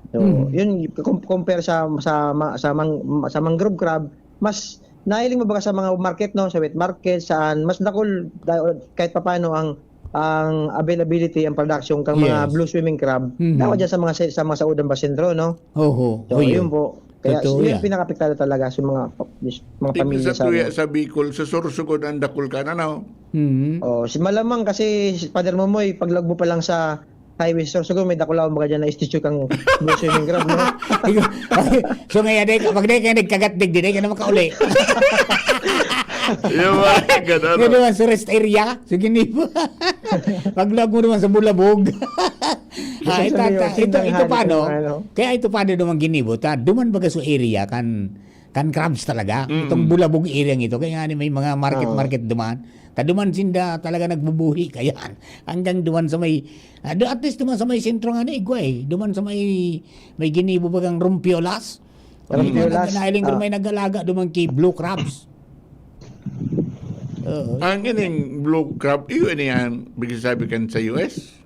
So, Hmm. yun, com-, compare sa, sa ma-, sa mang-, sa mangrove crab, mas nahiling mo baga sa mga market, no? Sa wet market, saan, mas dakul, da-, kahit papaano ang ang availability, ang production kang mga Yes. blue swimming crab, Mhm. dawa dyan sa mga sa, sa mga saudang basentro, no? Oho, So, oyo. yun po. Kaya Totoo yun yan. pinakapektado talaga sa mga pa- mga Di pamilya sa tuya ano. sa Bicol, sa Sorsogon, ang dakul ka na, no? Mhm. Oh, si malamang kasi, si Father Momoy, pag lagbo pa lang sa highway sa Sorsogon, may dakulaw mga dyan na statue kang blue swimming crab, no? Igo- so, ngayon, dahil kapag dahil kayo nagkagat digdi, dahil ka na makauli. Yung mga ganun, Nga no? naman, sa rest area, sa Ginibo. Pag-vlog mo naman sa Bulabog. Ah, Gusto ito, sabihin, ito, ito, sino ito nga pa, no? ano? Kaya ito pa, ano naman, Ginibo, ta, duman baga sa area, kan, kan crabs talaga. Mm. Itong Bulabog area ito, kaya nga ni may mga market, Oo. market duman. Ta duman sinda talaga nagbubuhi, kaya hanggang duman sa may, ah, do-, at least duman sa may sentro nga ni Igwa, eh. Duman sa may, may Ginibo bagang Rompiolas. Rompiolas, May nag-, nailing ko ah. may nag-alaga duman kay Blue Crabs. Oo. Ang ining blue crab, iyo ini yan, bigyan sabi kan sa U S?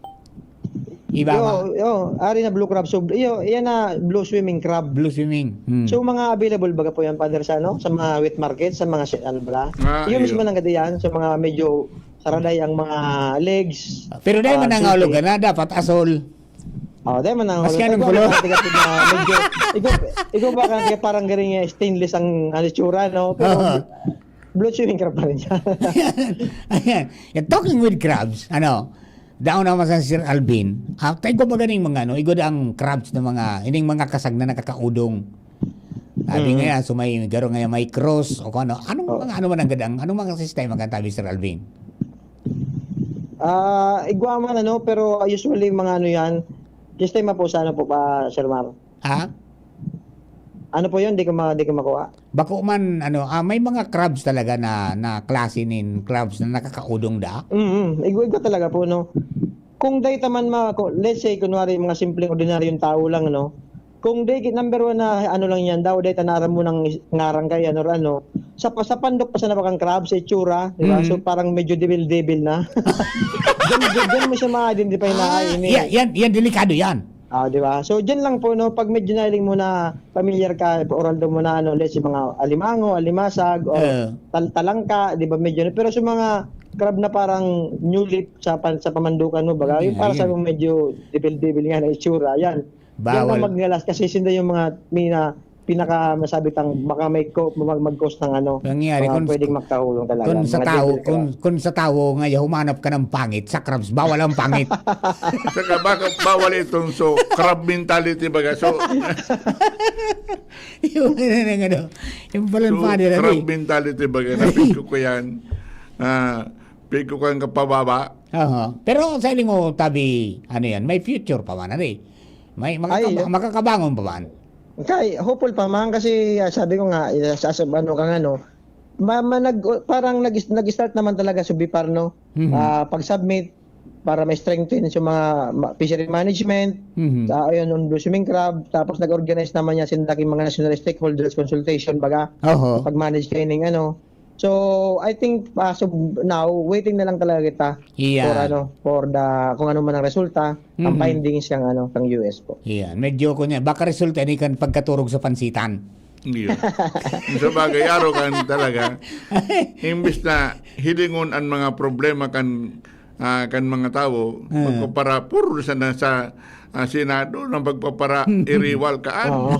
Iba Yo, ba? yo, ari na blue crab. So, yo, yan na blue swimming crab. Blue swimming. Hmm. So, mga available baga po yan, Father, sa, ano, sa mga wet market, sa mga Sir Albra. Ah, Yung iyo. mismo nang gadi yan, sa mga medyo saraday ang mga legs. Pero dahil Ah, man ang sige. aulog ka na, dapat asol. Oh, dahil man ang Mas aulog. ganun Ikaw, kulo. ang tigas na medyo, ikaw, ikaw ba ka, kaya parang garing yung stainless ang, ang itsura, no? Pero Oo. blue swimming crab pa rin siya. Ayan. Yan, talking with crabs, ano, daon naman sa Sir Alvin. Ah, tayo ko ba ganing mga, ano, igod ang crabs ng mga, ining mga kasag na nakakaudong. Sabi Mm. nga, so may, garo nga may cross o kung ano. Anong Oh. mga, ano man ang gadang? Anong mga sistema kan tabi, Sir Alvin? Ah, igwa man, ano, pero usually mga ano yan, sistema po sa ano po pa, Sir Mar. Ha? Ano po yun? Di ko ma-, di ko makuha. Bako man, ano, ah, may mga crabs talaga na, na klase nin crabs na nakakaudong da? Mm, igwa-igwa talaga po, no? Kung dahil taman ma-, ko-, let's say, kunwari, mga simpleng ordinaryong tao lang, no? Kung di, number one na ano lang yan, daw, dahil tanaram mo ng is-, ngarang kay ano, ano, sa, sa pandok pa sa nabakang crab, sa itsura, di ba? Mm. So, parang medyo devil-devil na. Diyan, diyan, diyan mo siya ma-identify na, Ah, ay, ini. yan, yan, yan, delikado yan. Ah, di ba? So, diyan lang po, no, pag medyo nailing mo na familiar ka, oral daw mo na, ano, let's say, mga alimango, alimasag, or Eh. tal-, talangka, di ba, medyo, pero sa mga crab na parang new leaf sa pan-, sa pamandukan mo, baga, yung Yeah, para sa yeah. mga medyo devil-devil nga na itsura, yan. Yan ang Bawal. magngalas kasi sinda yung mga mina-, pinaka masabi tang baka may co-, mag-, mag-cause ng ano, Nangyari mga kung, pwedeng magkahulong talaga, kung sa mga tao, devil kung, crab. kung sa tao nga humanap ka ng pangit, sa crabs, bawal ang pangit. Saka baka bawal itong so, crab mentality baga. So, Yung, ano, ano, ano, yung pala So, yung father, ano crab eh. mentality baga, na pick ko ko yan. Ah, pick ko ko yan kapababa. Aha. Pero sa iling mo, tabi, ano yan, may future pa man, ano eh. May Ay, makakaba-, makakabangon pa man. Kay, hopeful pa man kasi, ah, sabi ko nga, eh, sa, sa ano ka nga, no, ma-, ma-, nag-, parang nag-, nag-start naman talaga sa BIPAR, no? Mhm. Ah, pag-submit para ma-strengthen sa mga ma-, fishery management, Mhm. sa, ayun, on blue swimming crab, tapos nag-organize naman niya sinda king mga national stakeholders consultation, baga, Oho. pag-manage training, ano. So, I think, as of now, waiting na lang talaga kita Iyan. for, ano, for the, kung ano man ang resulta, ang Mhm. findings kang, ano, kang U S po. Iyan. Medyo ko niya, baka resulta ni kan pagkaturog sa pansitan. Iyo. Sa bagay, aro kan talaga, imbis na hilingon ang mga problema kan, ah, kan mga tawo, Ah. magpapara-, puro sa, na sa, ah, Senado, nang pagpapara-iriwal kaan. Oo.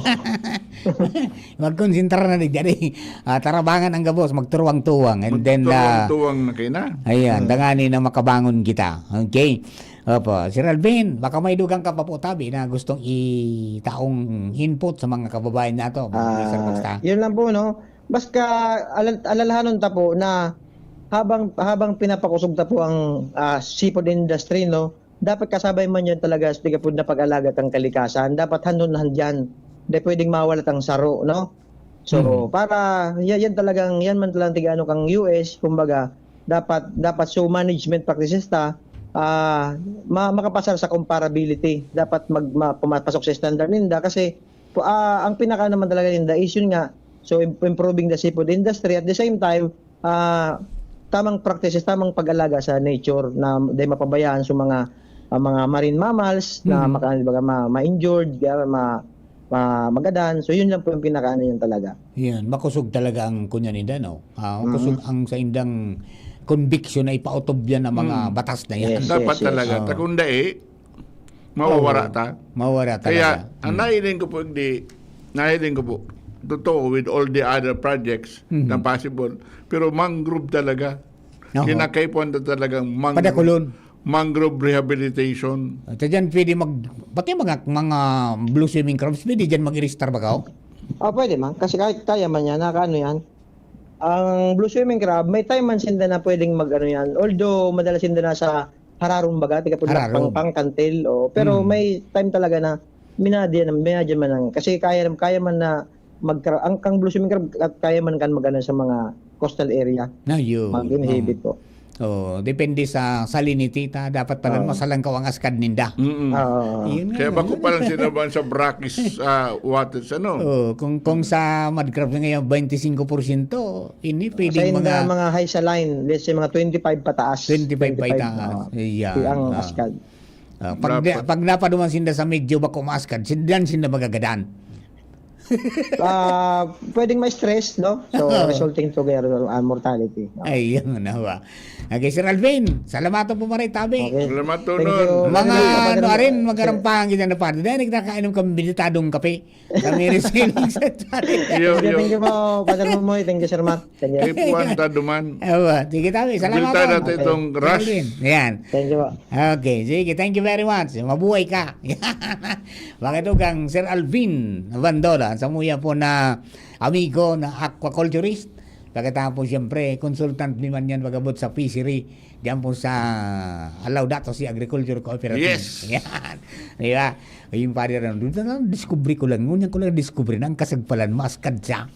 Magkonsentra na digdi. Ah, tarabangan ang gabos, magturuwang-tuwang. And then, ah, Magturuwang-tuwang na kayo na. ayan, Hmm. dangani na makabangon kita. Okay. Opo. Sir Alvin, baka may dugang ka pa po, tabi, na gustong itaong input sa mga kababayan nato, mga Ah, listener, basta. yun lang po, no? Basta alal-, alalahanon ta po na habang, habang pinapakosog ta po ang, ah, seafood industry, no? Dapat kasabay man yan talaga sa tigapod na pag-alaga kan kalikasan. Dapat handon na handyan. Di pwedeng mawala tang saro, no? So, Mhm. para, ya-, yan talagang, yan man talagang tig-ano kang U S, kumbaga, dapat, dapat so management practices ta, ah, ma-, makapasar sa comparability. Dapat mag-, ma-, pumapasok sa standard ninda kasi, ah, ang pinaka naman talaga ninda is yun nga, so im-, improving the seafood industry. At the same time, ah, tamang practices, tamang pag-alaga sa nature na di mapabayaan sa mga, ah, mga marine mammals na Mhm. maka-, baga ma-, ma-injured, kaya ma-, ma-, magadan. So, yun lang po yung pinakaano yun talaga. Yan, makusog talaga ang kunya ninda, no? Ah, makusog Mm. ang sa indang, conviction na ipautob yan ang mga Hmm. batas na yan. Yes, Dapat yes, yes. talaga. Oo. Ta kung dai, mawawara Oo. ta. Mawawara Kaya, talaga. ang Hmm. nahiling ko po, hindi, nahiling ko po, totoo, with all the other projects Mhm. na possible, pero mangrove talaga. Oho. Kinakaipuhan na talagang mang-, Padakulon. mangrove rehabilitation. At dyan pwede mag-, pati mga, mga blue swimming crabs, pwede dyan mag-iristar ba ka? Ah, pwede man. Kasi kahit kaya man yan, nakaano yan. Ang blue swimming crab, may time man sinda na pwedeng mag-ano yan. Although, madalas sinda nasa hararom baga, tiga po Hararom. pang, pang kantil. Oh. Pero Hmm. may time talaga na minadi yan, minadi man ang, kasi kaya, kaya man na magkara-, ang, ang blue swimming crab, at kaya man kan mag-ano sa mga coastal area. Na yun. Mag-inhibit Oo. po. Oo, depende sa salinity ta. Dapat pala Oo. masalangkaw ang askad ninda. Mm-mm. Oo. Yun nga, Kaya bako yun. palang sinabahan sa brackish, ah, waters, ano? Oo, kung, kung sa mud crab na ngayon, twenty-five porsyento, ini Sa pwedeng inda mga mga high saline, let's say mga twenty-five pataas. Twenty-five Twenty-five, pataas. oo. Ayan, Ang ah. askad. Ah, pag Dapat. di-, pag napaduman sinda sa medyo bako maaskad, sindan sinda magagadan. Ah, pwedeng ma-stress, no? So, Oo. resulting to their, ah, mortality. Ayun na ba? Okay, Sir Alvin, salamaton po maray tabi. Okay. Salamaton Thank nun. you. Mga Thank you, ano Father rin, Mo. Magarampang kita na parte. Dahil nagkakainom kami binitadong kape. Kami rin sa Healing Sanctuary. Yo, Thank you, yo. thank you po, Father Momoy. Thank you, Sir Mark. Thank you. Kay Juan Taduman. Awa, sige tabi. Salamaton. Bilta natin Okay. itong Sir Ras. Alvin. Ayan. Thank you po. Okay, sige, thank you very much. Mabuhay ka. Mga tugang, Sir Alvin Bandola, samuya po na amigo na aquaculturist. Pagkatapos, siyempre, consultant ni man yan pag-abot sa fishery. Diyan po sa Laudato Si Agriculture Cooperative. Yes. Yan. Di ba? Yung pare rin, doon na lang, discovery ko lang. Ngunyan ko lang discovery na ang kasagpalan, maaskad siya.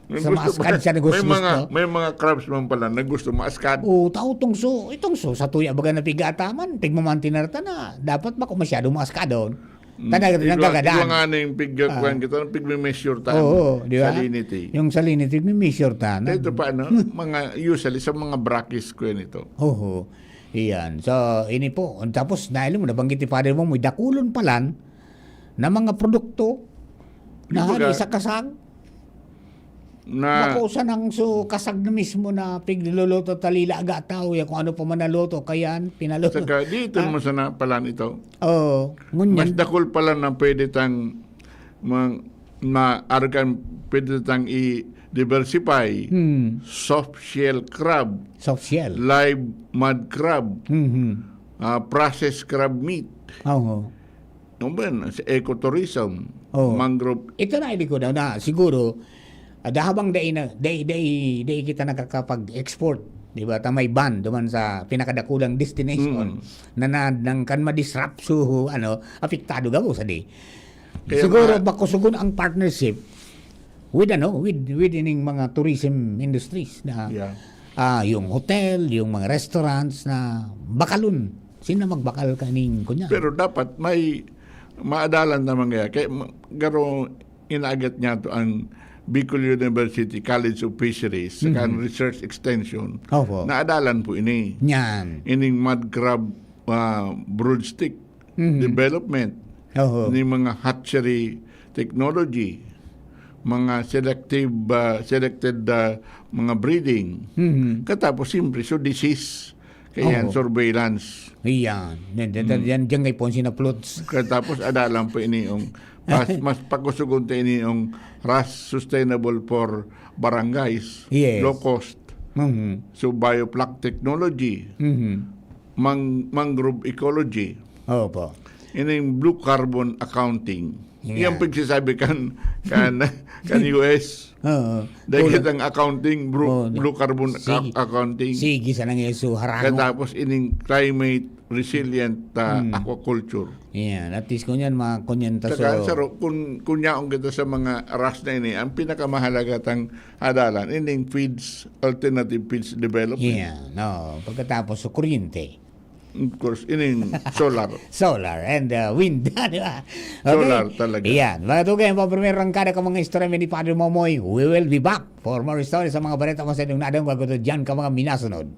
May Sa gusto maaskad pa, siya na may gusto-gusto. mga, may mga crabs man pala na gusto maaskad. Oo, tao tungso. Itong so, sa tuya baga na pigataman, pigmamantinar ta na. Dapat ba kung masyado maaskad doon? Mm. Tanda ka, Igwa, nagkagadan. igwa nga na yung pig-, Ah. kuwan kita, pigme-measure ta Oo, ang di ba? salinity. Yung salinity, pigme-measure ta. Ito pa, ano, mga, usually, sa mga brackish kuwan ito. Oo. Iyan. So, ini po. Tapos, dahil mo, nabanggit ni Father mo, may dakulon palan na mga produkto na Kumbaga, hali sa kasag. Na Bako sa nang so kasag na mismo na pigluluto ta lila aga tao, ya kung ano pa man na luto, kayan, pinaluto. Saka dito Ah. mo sana palan ito. Oo, ngunyan. Mas dakul pala na pwede tang mang-, maargan, pwede tang i-diversify. Hmm. Soft shell crab, Soft shell. live mud crab, Mhm. ah, processed crab meat. Oo. Ano ba yan? Sa ecotourism, Oo. mangrove. Ito na, hindi ko na, na, siguro, ah, dahabang dai na, dai, dai, dai kita nakakapag-export, di ba? Ta may ban duman sa pinakadakulang destination Mm. na, na, nang kan ma-disrupt, so, ano, apektado gabo sa di. Kaya Siguro, nga bako sugon ang partnership with, ano, with, with ining mga tourism industries na, Yeah. ah, yung hotel, yung mga restaurants na bakalon. Sino magbakal kaning kunya? Pero dapat may maadalan naman kaya. Kaya ma-, garo inaagat niya to ang Bicol University College of Fisheries, saka ang Mhm. Research Extension. Opo. Naadalan po ini. Yan. Ining mud crab, ah, broodstick Mhm. development. Oho. Ni mga hatchery technology, mga selective, ah, selected, ah, mga breeding. Mhm. Katapos, siyempre, so disease. Kaya yan, Oo. surveillance. Iyan. Yan, yan, Hmm. yan, yan, yan, kay Ponce na floats. Katapos, ada lang po ini yung mas, mas pakusugon ta ini yung ras sustainable for barangays, Yes. low cost. Mhm. So, biofloc technology, Mhm. mang-, mangrove ecology. Opo. Ining blue carbon accounting. Yeah. Iyang pagsasabi kan, kan, kan U S. Oo. Dahil Kulang. ang accounting, bru-, Oo. blue carbon Sige. accounting. Sige, sana nga yung suharan mo. Katapos ining climate resilient, ah, Hmm. aquaculture. Yan. At least, kunyan, mga, kunyan ta Saka, so saro, kun, kun yaon kita sa mga ras na ini, ang pinakamahalaga tang adalan, ining feeds, alternative feeds development. Yan. No. Pagkatapos, so, kuryente. Of course, ining solar. Solar and, uh, wind, di ba? Okay. Solar talaga. Yan. Mga tugay, ang mga primero rangkada ka mga istorya ni Padre Momoy. We will be back for more stories sa mga bareta mo sa inyong nadang bago to dyan ka mga minasunod.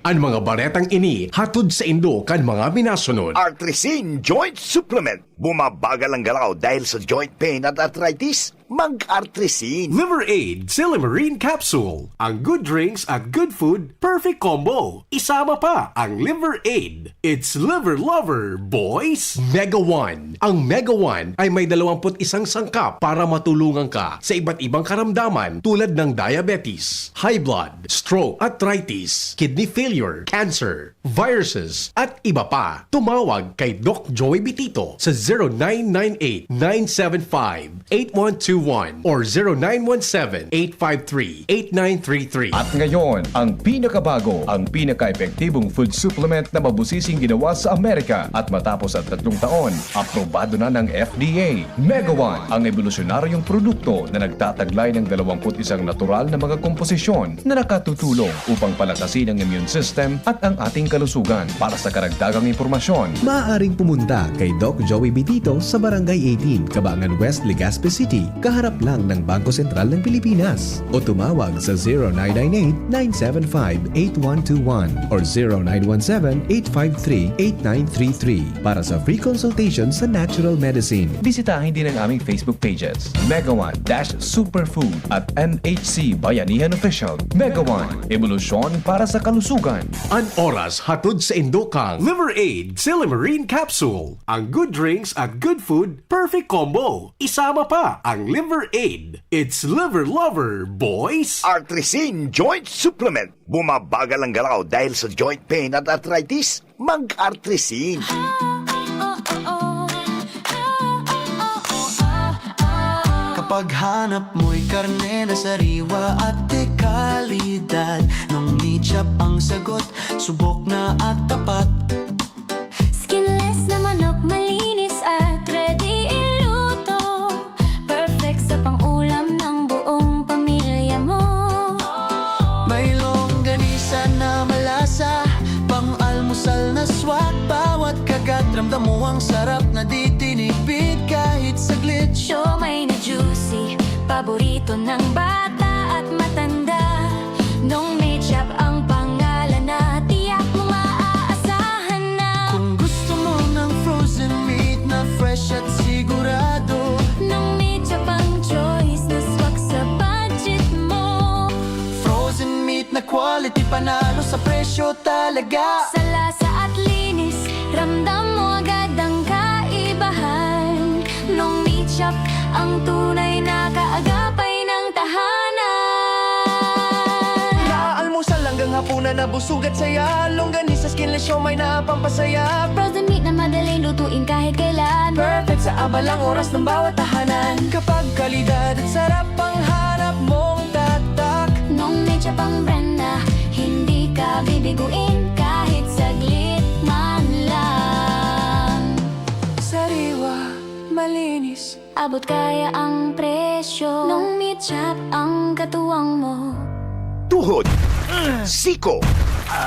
An mga baretang ini hatod saindo kan mga minasunod. Artrisin Joint Supplement. Bumabagal ang galaw dahil sa joint pain at arthritis. mag-Artrisin. Liver Aid, Silimarin Capsule. Ang good drinks at good food, perfect combo. Isama pa ang Liver Aid. It's Liver Lover, boys! Mega One. Ang Mega One ay may dalawampu't isang sangkap para matulungan ka sa iba't ibang karamdaman tulad ng diabetes, high blood, stroke, arthritis, kidney failure, cancer, viruses, at iba pa. Tumawag kay Doc Joey Bitito sa zero nine nine eight, nine seven five, eight one two one or zero nine one seven, eight five three, eight nine three three. At ngayon, ang pinakabago, ang pinaka-epektibong food supplement na mabusising ginawa sa Amerika at matapos ang tatlong taon, aprobado na ng F D A. Mega One, ang ebolusyonaryong produkto na nagtataglay ng dalawamput isang natural na mga komposisyon na nakatutulong upang palakasin ang immune system at ang ating kalusugan. Para sa karagdagang impormasyon, maaaring pumunta kay Doc Joey Bitito sa Barangay eighteen, Cabangan West, Legazpi City, kaharap lang ng Bangko Sentral ng Pilipinas. O tumawag sa zero nine nine eight, nine seven five, eight one two one or zero nine one seven, eight five three, eight nine three three para sa free consultation sa natural medicine. Bisitahin din ang aming Facebook pages, Mega One dash Superfood at M H C Bayanihan Official. Mega One, ebolusyon para sa kalusugan. An oras hatod sa indokang Liver Aid, Silimarin Capsule. Ang good drinks at good food, perfect combo. Isama pa ang Liver Aid. It's Liver Lover, boys! Artrisin Joint Supplement. Bumabagal ang galaw dahil sa joint pain at arthritis? Mag-Artrisin. Kapag hanap mo'y karne na sariwa at de kalidad, nung Meat Shop ang sagot, subok na at tapat. Skinless na manok, malinis at ready iluto. Perfect sa pang-ulam ng buong pamilya mo. May longganisa na malasa, pang-almusal na swak. Bawat kagat, ramdam mo ang sarap na di tinipid kahit saglit. Siomai na juicy, paborito ng bata at matanda. Nung Meat Shop ang pangalan na, tiyak mong maaasahan na. Kung gusto mo ng frozen meat na fresh at sigurado, nung Meat Shop ang choice na swak sa budget mo. Frozen meat na quality, panalo sa presyo talaga. Sa lasa at linis, ramdam mo agad ang kaibahan. Nung Meat Shop ang tunay na kaagapay ng tahanan. Mula almusal hanggang hapunan na busog at saya. Longganisa, skinless siomai na pampasaya. Frozen meat na madaling lutuin kahit kailan. Perfect sa abalang oras ng bawat tahanan. Kapag kalidad at sarap ang hanap mong tatak, nung Meat Shop ang brand na, hindi ka bibiguin kahit saglit man lang. Sariwa, malinis, abot kaya ang presyo. Nung Meat Shop ang katuwang mo. Tuhod, siko,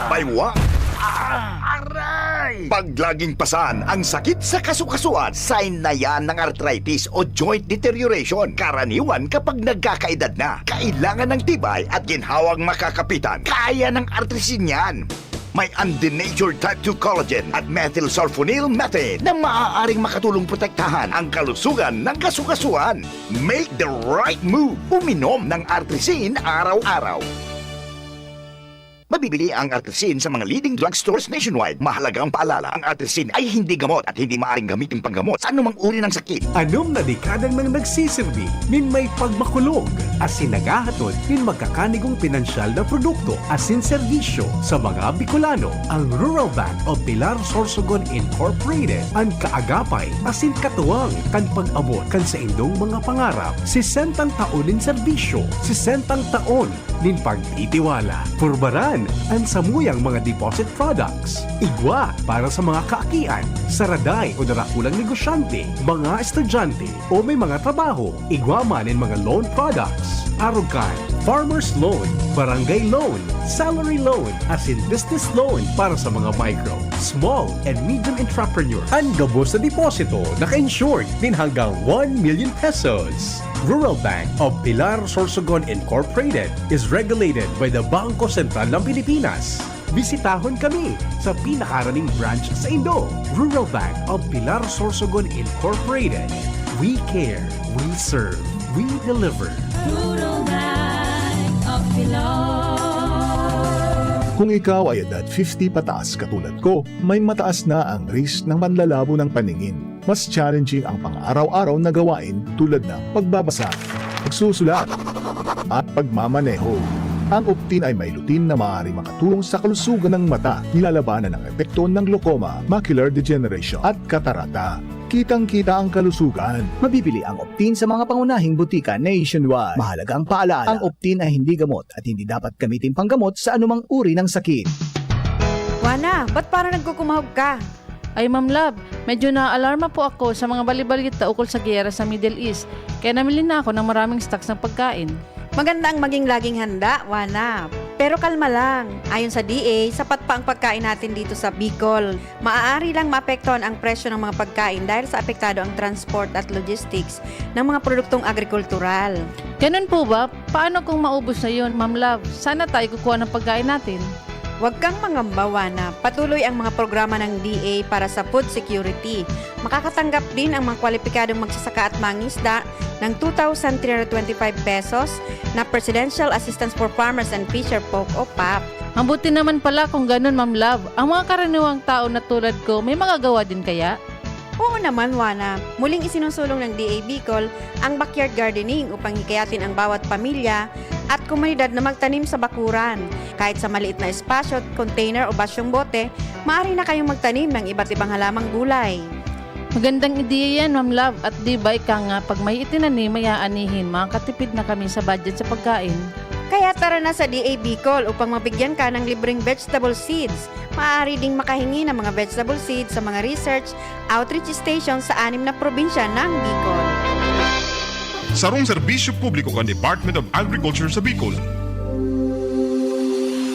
baywa, aray! Pag laging pasan ang sakit sa kasukasuan, sign na yan ng arthritis o joint deterioration. Karaniwan kapag nagkakaedad na, kailangan ng tibay at ginhawang makakapitan. Kaya ng Artrisin yan. May undenatured type two collagen at methylsulfonyl methane na maaaring makatulong protektahan ang kalusugan ng kasukasuan. Make the right move. Uminom ng Artrisin araw-araw. Mabibili ang Artrisin sa mga leading drugstores nationwide. Mahalagang paalala, ang Artrisin ay hindi gamot at hindi maaaring gamitin panggamot sa anumang uri ng sakit. Anom na dekada nang nagsisirbi nin may pagmakulog asin naghahatod nin magkakanigong pinansyal na produkto asin serbisyo sa mga Bicolano. Ang Rural Bank of Pilar Sorsogon Incorporated, an kaagapay asin katuwang kan pag-abot kan saindong mga pangarap. Sesentang taon nin serbisyo, sesentang taon nin pagtitiwala. Purbaran an samuyang mga deposit products. Igwa para sa mga kaakian, saraday o darakulang negosyante, mga estudyante, o may mga trabaho. Igwa man nin mga loan products. Arog kan farmer's loan, barangay loan, salary loan, asin business loan para sa mga micro, small, and medium entrepreneur. An gabos na deposito naka-insured nin hanggang one million pesos. Rural Bank of Pilar Sorsogon Incorporated is regulated by the Bangko Sentral ng Pilipinas. Bisitahon kami sa pinakaharaning branch saindo. Rural Bank of Pilar Sorsogon Incorporated. We care, we serve. We deliver. Puro Bag of Pilon. Kung ikaw ay edad fifty pataas katulad ko, may mataas na ang risk ng panlalabo ng paningin. Mas challenging ang pang-araw-araw na gawain tulad ng pagbabasa, pagsusulat, at pagmamaneho. Ang Optin ay may lutein na maaaring makatulong sa kalusugan ng mata, nilalabanan ang epekto ng glaucoma, macular degeneration, at katarata. Kitang-kita ang kalusugan. Mabibili ang Optin sa mga pangunahing butika nationwide. Mahalagang paalala, ang Optin ay hindi gamot at hindi dapat gamitin panggamot sa anumang uri ng sakit. Juana, ba't parang nagkukumahog ka? Ay, Ma'am Love, medyo naaalarma po ako sa mga balibalita ukol sa giyera sa Middle East, kaya namili na ako ng maraming stocks ng pagkain. Maganda ang maging laging handa, Juana. Pero kalma lang. Ayon sa D A, sapat pa ang pagkain natin dito sa Bicol. Maaari lang maapektuhan ang presyo ng mga pagkain dahil sa apektado ang transport at logistics ng mga produktong agrikultural. Ganun po ba? Paano kung maubos na yun, Ma'am Love? Saan na tayo kukuha ng pagkain natin? Huwag kang mangamba, Juana. Patuloy ang mga programa ng D A para sa food security. Makakatanggap din ang mga kwalipikadong magsasaka at mangisda ng two thousand three hundred twenty-five pesos na Presidential Assistance for Farmers and Fisher Folk o pap. Mabuti naman pala kung ganun, Ma'am Love. Ang mga karaniwang tao na tulad ko, may magagawa din kaya? Oo naman, Juana. Muling isinusulong ng D A Bicol ang backyard gardening upang hikayatin ang bawat pamilya at komunidad na magtanim sa bakuran. Kahit sa maliit na espasyo, container o basyong bote, maaari na kayong magtanim ng iba't ibang halamang gulay. Magandang ideya yan, Ma'am Love. At di ba ika nga, pag may itinanim, may aanihin, makakatipid na kami sa budget sa pagkain. Kaya tara na sa D A Bicol upang mabigyan ka ng libreng vegetable seeds. Maaari ding makahingi ng mga vegetable seeds sa mga research outreach station sa anim na probinsya ng Bicol. Sarong serbisyo publiko kan Department of Agriculture sa Bicol.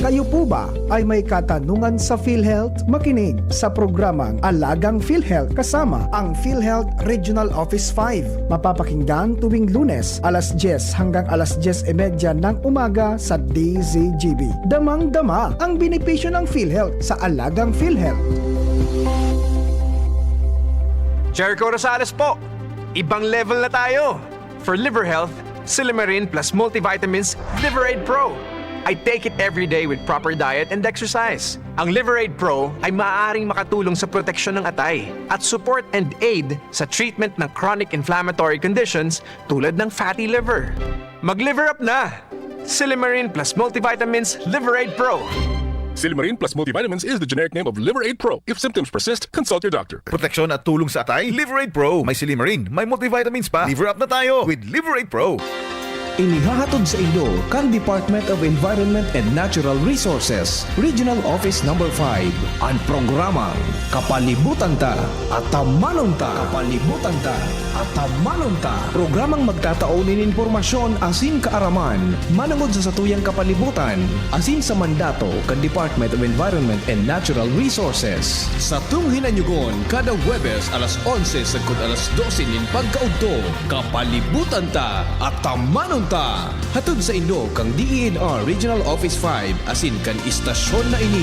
Kayo po ba ay may katanungan sa PhilHealth? Makinig sa programang Alagang PhilHealth kasama ang PhilHealth Regional Office five. Mapapakinggan tuwing Lunes, alas dyes hanggang alas dyes y media ng umaga sa D Z G B. Damang-dama ang benepisyo ng PhilHealth sa Alagang PhilHealth. Jericho Rosales po! Ibang level na tayo! For liver health, Silymarin plus multivitamins Liver Aid Pro. I take it every day with proper diet and exercise. Ang Liver Aid Pro ay maaaring makatulong sa proteksyon ng atay at support and aid sa treatment ng chronic inflammatory conditions tulad ng fatty liver. Mag-liver up na! Silymarin plus multivitamins Liver Aid Pro. Silymarin plus multivitamins is the generic name of Liver Aid Pro. If symptoms persist, consult your doctor. Proteksyon at tulong sa atay, Liver Aid Pro. May silymarin, may multivitamins pa. Liver up na tayo with Liver Aid Pro. Inihahatod sa inyo kan Department of Environment and Natural Resources, Regional Office Number five, an programang Kapalibutan Ta, Atamanon Ta. Kapalibutan Ta, Atamanon Ta. Programang magtatao nin impormasyon asin kaaraman manongod sa satuyang kapalibutan asin sa mandato kan Department of Environment and Natural Resources. Satong hinanyugon kada Huwebes alas onse sagkod alas dose nin pagkaudto, Kapalibutan Ta, Atamanon Ta. Hatod sa inyo kan D E N R Regional Office five asin kan istasyon na ini.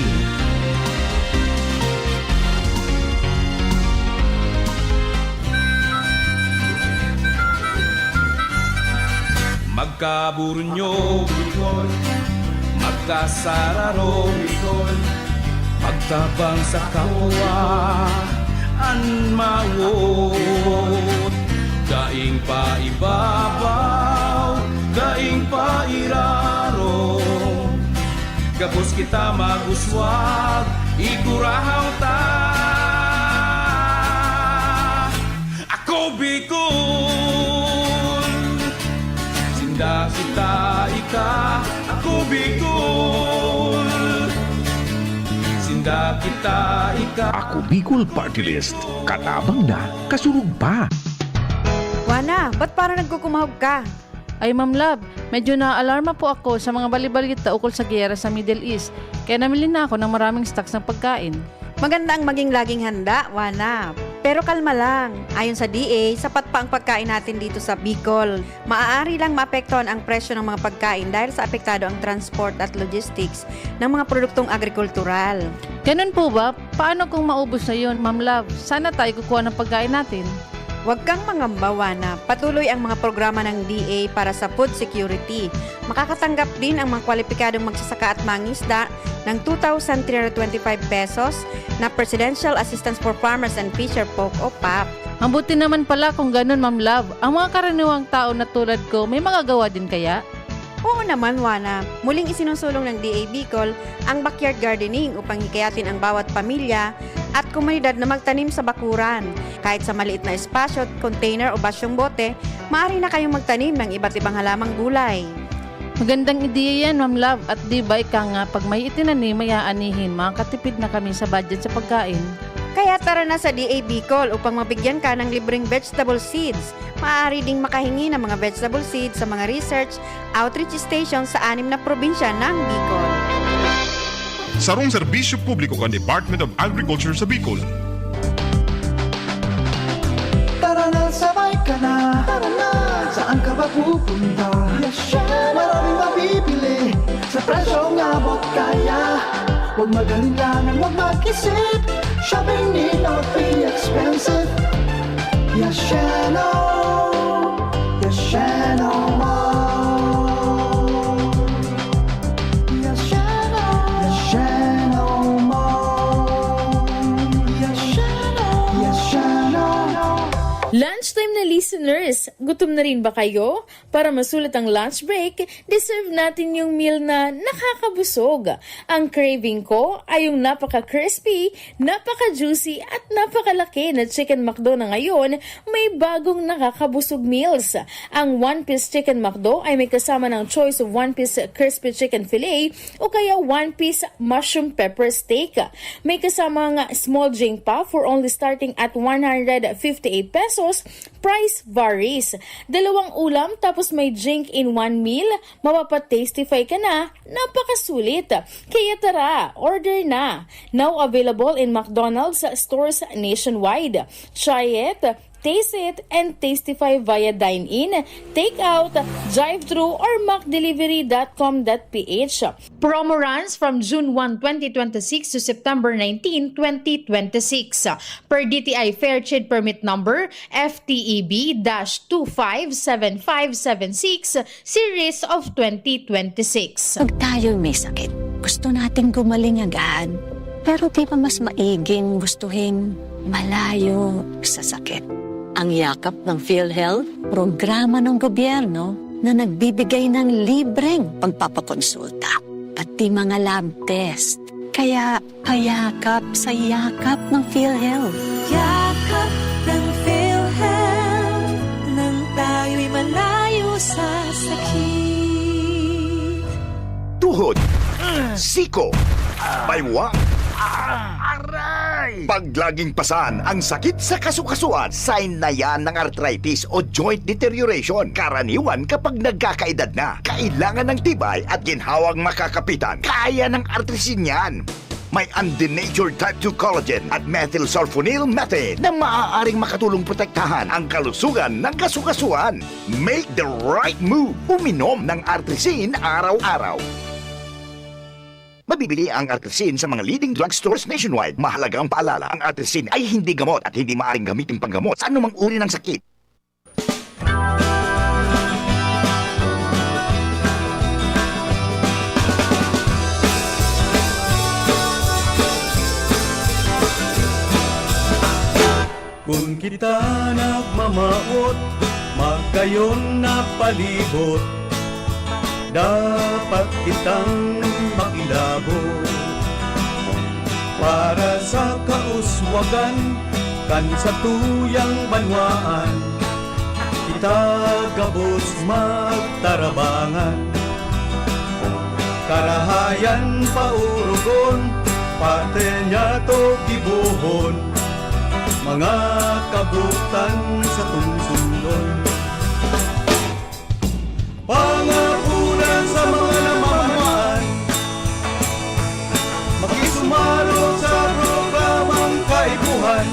Magkaburunyo, Bicol. Magkasararo, Bicol. Magtabang sa kapwa, an mawot. Daing paibabaw, daing pairarom. Gabos kita mag-uswag, igurahaw ta. Ako Bicol, sinda kita, ika. Ako Bicol, sinda kita, ika. Ako Bicol Party List. Katabang na, kasurog pa. Juana, ba't parang nagkukumahog ka? Ay, Ma'am Love, medyo naaalarma po ako sa mga balibalita ukol sa giyera sa Middle East, kaya namili na ako ng maraming stocks ng pagkain. Maganda ang maging laging handa, Juana. Pero kalma lang. Ayon sa D A, sapat pa ang pagkain natin dito sa Bicol. Maaari lang maapektuhan ang presyo ng mga pagkain dahil sa apektado ang transport at logistics ng mga produktong agrikultural. Ganun po ba? Paano kung maubos na yun, Ma'am Love? Saan na tayo kukuha ng pagkain natin? Huwag kang mangamba, Wana. Patuloy ang mga programa ng D A para sa food security. Makakatanggap din ang mga kwalipikadong magsasaka at mangisda ng two thousand three hundred twenty-five pesos na Presidential Assistance for Farmers and Fisher Folk o pap. Mabuti naman pala kung ganun, Ma'am Love. Ang mga karaniwang tao na tulad ko, may magagawa din kaya? Oo naman, Wana. Muling isinusulong ng D A Bicol ang backyard gardening upang hikayatin ang bawat pamilya at komunidad na magtanim sa bakuran. Kahit sa maliit na espasyo, container o basyong bote, maaari na kayong magtanim ng iba't ibang halamang gulay. Magandang ideya yan, Ma'am Love. At di ba ika nga, pag may itinanim, may aanihin, makakatipid na kami sa budget sa pagkain. Kaya tara na sa D A Bicol upang mabigyan ka ng libreng vegetable seeds. Maaari ding makahingi ng mga vegetable seeds sa mga research outreach station sa anim na probinsya ng Bicol. Sarong serbisyo publiko kan Department of Agriculture sa Bicol. Tara na, sabay ka na. Tara na. Saan ka ba pupunta? Yes, syempre. Maraming mabibili sa presyong abot kaya. Huwag mag-alinlangan, huwag mag-isip. Shopping need not be expensive. Yes, Sheno. Yes, Sheno Mall. Yes, Sheno. Yes, Sheno Mall. Yes, Sheno. Yes, Sheno. Lunchtime na listeners, gutom na rin ba kayo? Para masulit ang lunch break, deserve natin yung meal na nakakabusog. Ang craving ko ay yung napaka-crispy, napaka-juicy at napakalaki na Chicken McDo na ngayon may bagong nakakabusog meals. Ang One Piece Chicken McDo ay may kasama ng choice of One Piece Crispy Chicken Fillet o kaya One Piece Mushroom Pepper Steak. May kasamang small drink pa for only starting at one hundred fifty-eight pesos. Price varies. Dalawang ulam tapos may drink in one meal, mapapa-tastify ka na, napakasulit. Kaya tara, order na! Now available in McDonald's stores nationwide. Try it, taste it, and tastify via dine-in, take-out, drive-thru, or mac delivery dot com dot p h. Promo runs from June one, twenty twenty-six to September nineteen, twenty twenty-six. Per D T I Fair Trade Permit Number F T E B dash two five seven five seven six, Series of twenty twenty-six. Pag tayo'y may sakit, gusto nating gumaling agad. Pero di ba mas maiging gustuhin malayo sa sakit? Ang Yakap ng PhilHealth, programa ng gobyerno na nagbibigay ng libreng pagpapakonsulta, pati mga lab test. Kaya payakap sa yakap ng PhilHealth. Yakap ng PhilHealth, nang tayo'y malayo sa sakit. Tuhod, siko, baywang, aray! Pag laging pasan ang sakit sa kasukasuan, sign na yan ng arthritis o joint deterioration. Karaniwan kapag nagkakaedad na, kailangan ng tibay at ginhawang makakapitan. Kaya ng Artrisin yan. May undenatured type two collagen at methylsulfonyl methane na maaaring makatulong protektahan ang kalusugan ng kasukasuan. Make the right move. Uminom ng Artrisin araw-araw. Mabibili ang Artrisin sa mga leading drugstores nationwide. Mahalagang paalala, ang Artrisin ay hindi gamot at hindi maaaring gamitin panggamot sa anumang uri ng sakit. Kun kita nagmamawot, magkayon na palibot, dapat kitang makilabot. Para sa kauswagan kan satuyang banwaan, kita gabos magtarabangan. Karahayan paurugon, patrya niyato gibohon, mga kabutan satong sundon. Pangapunan sa mga namamaan, makisumarog sa programang Kaipuhan,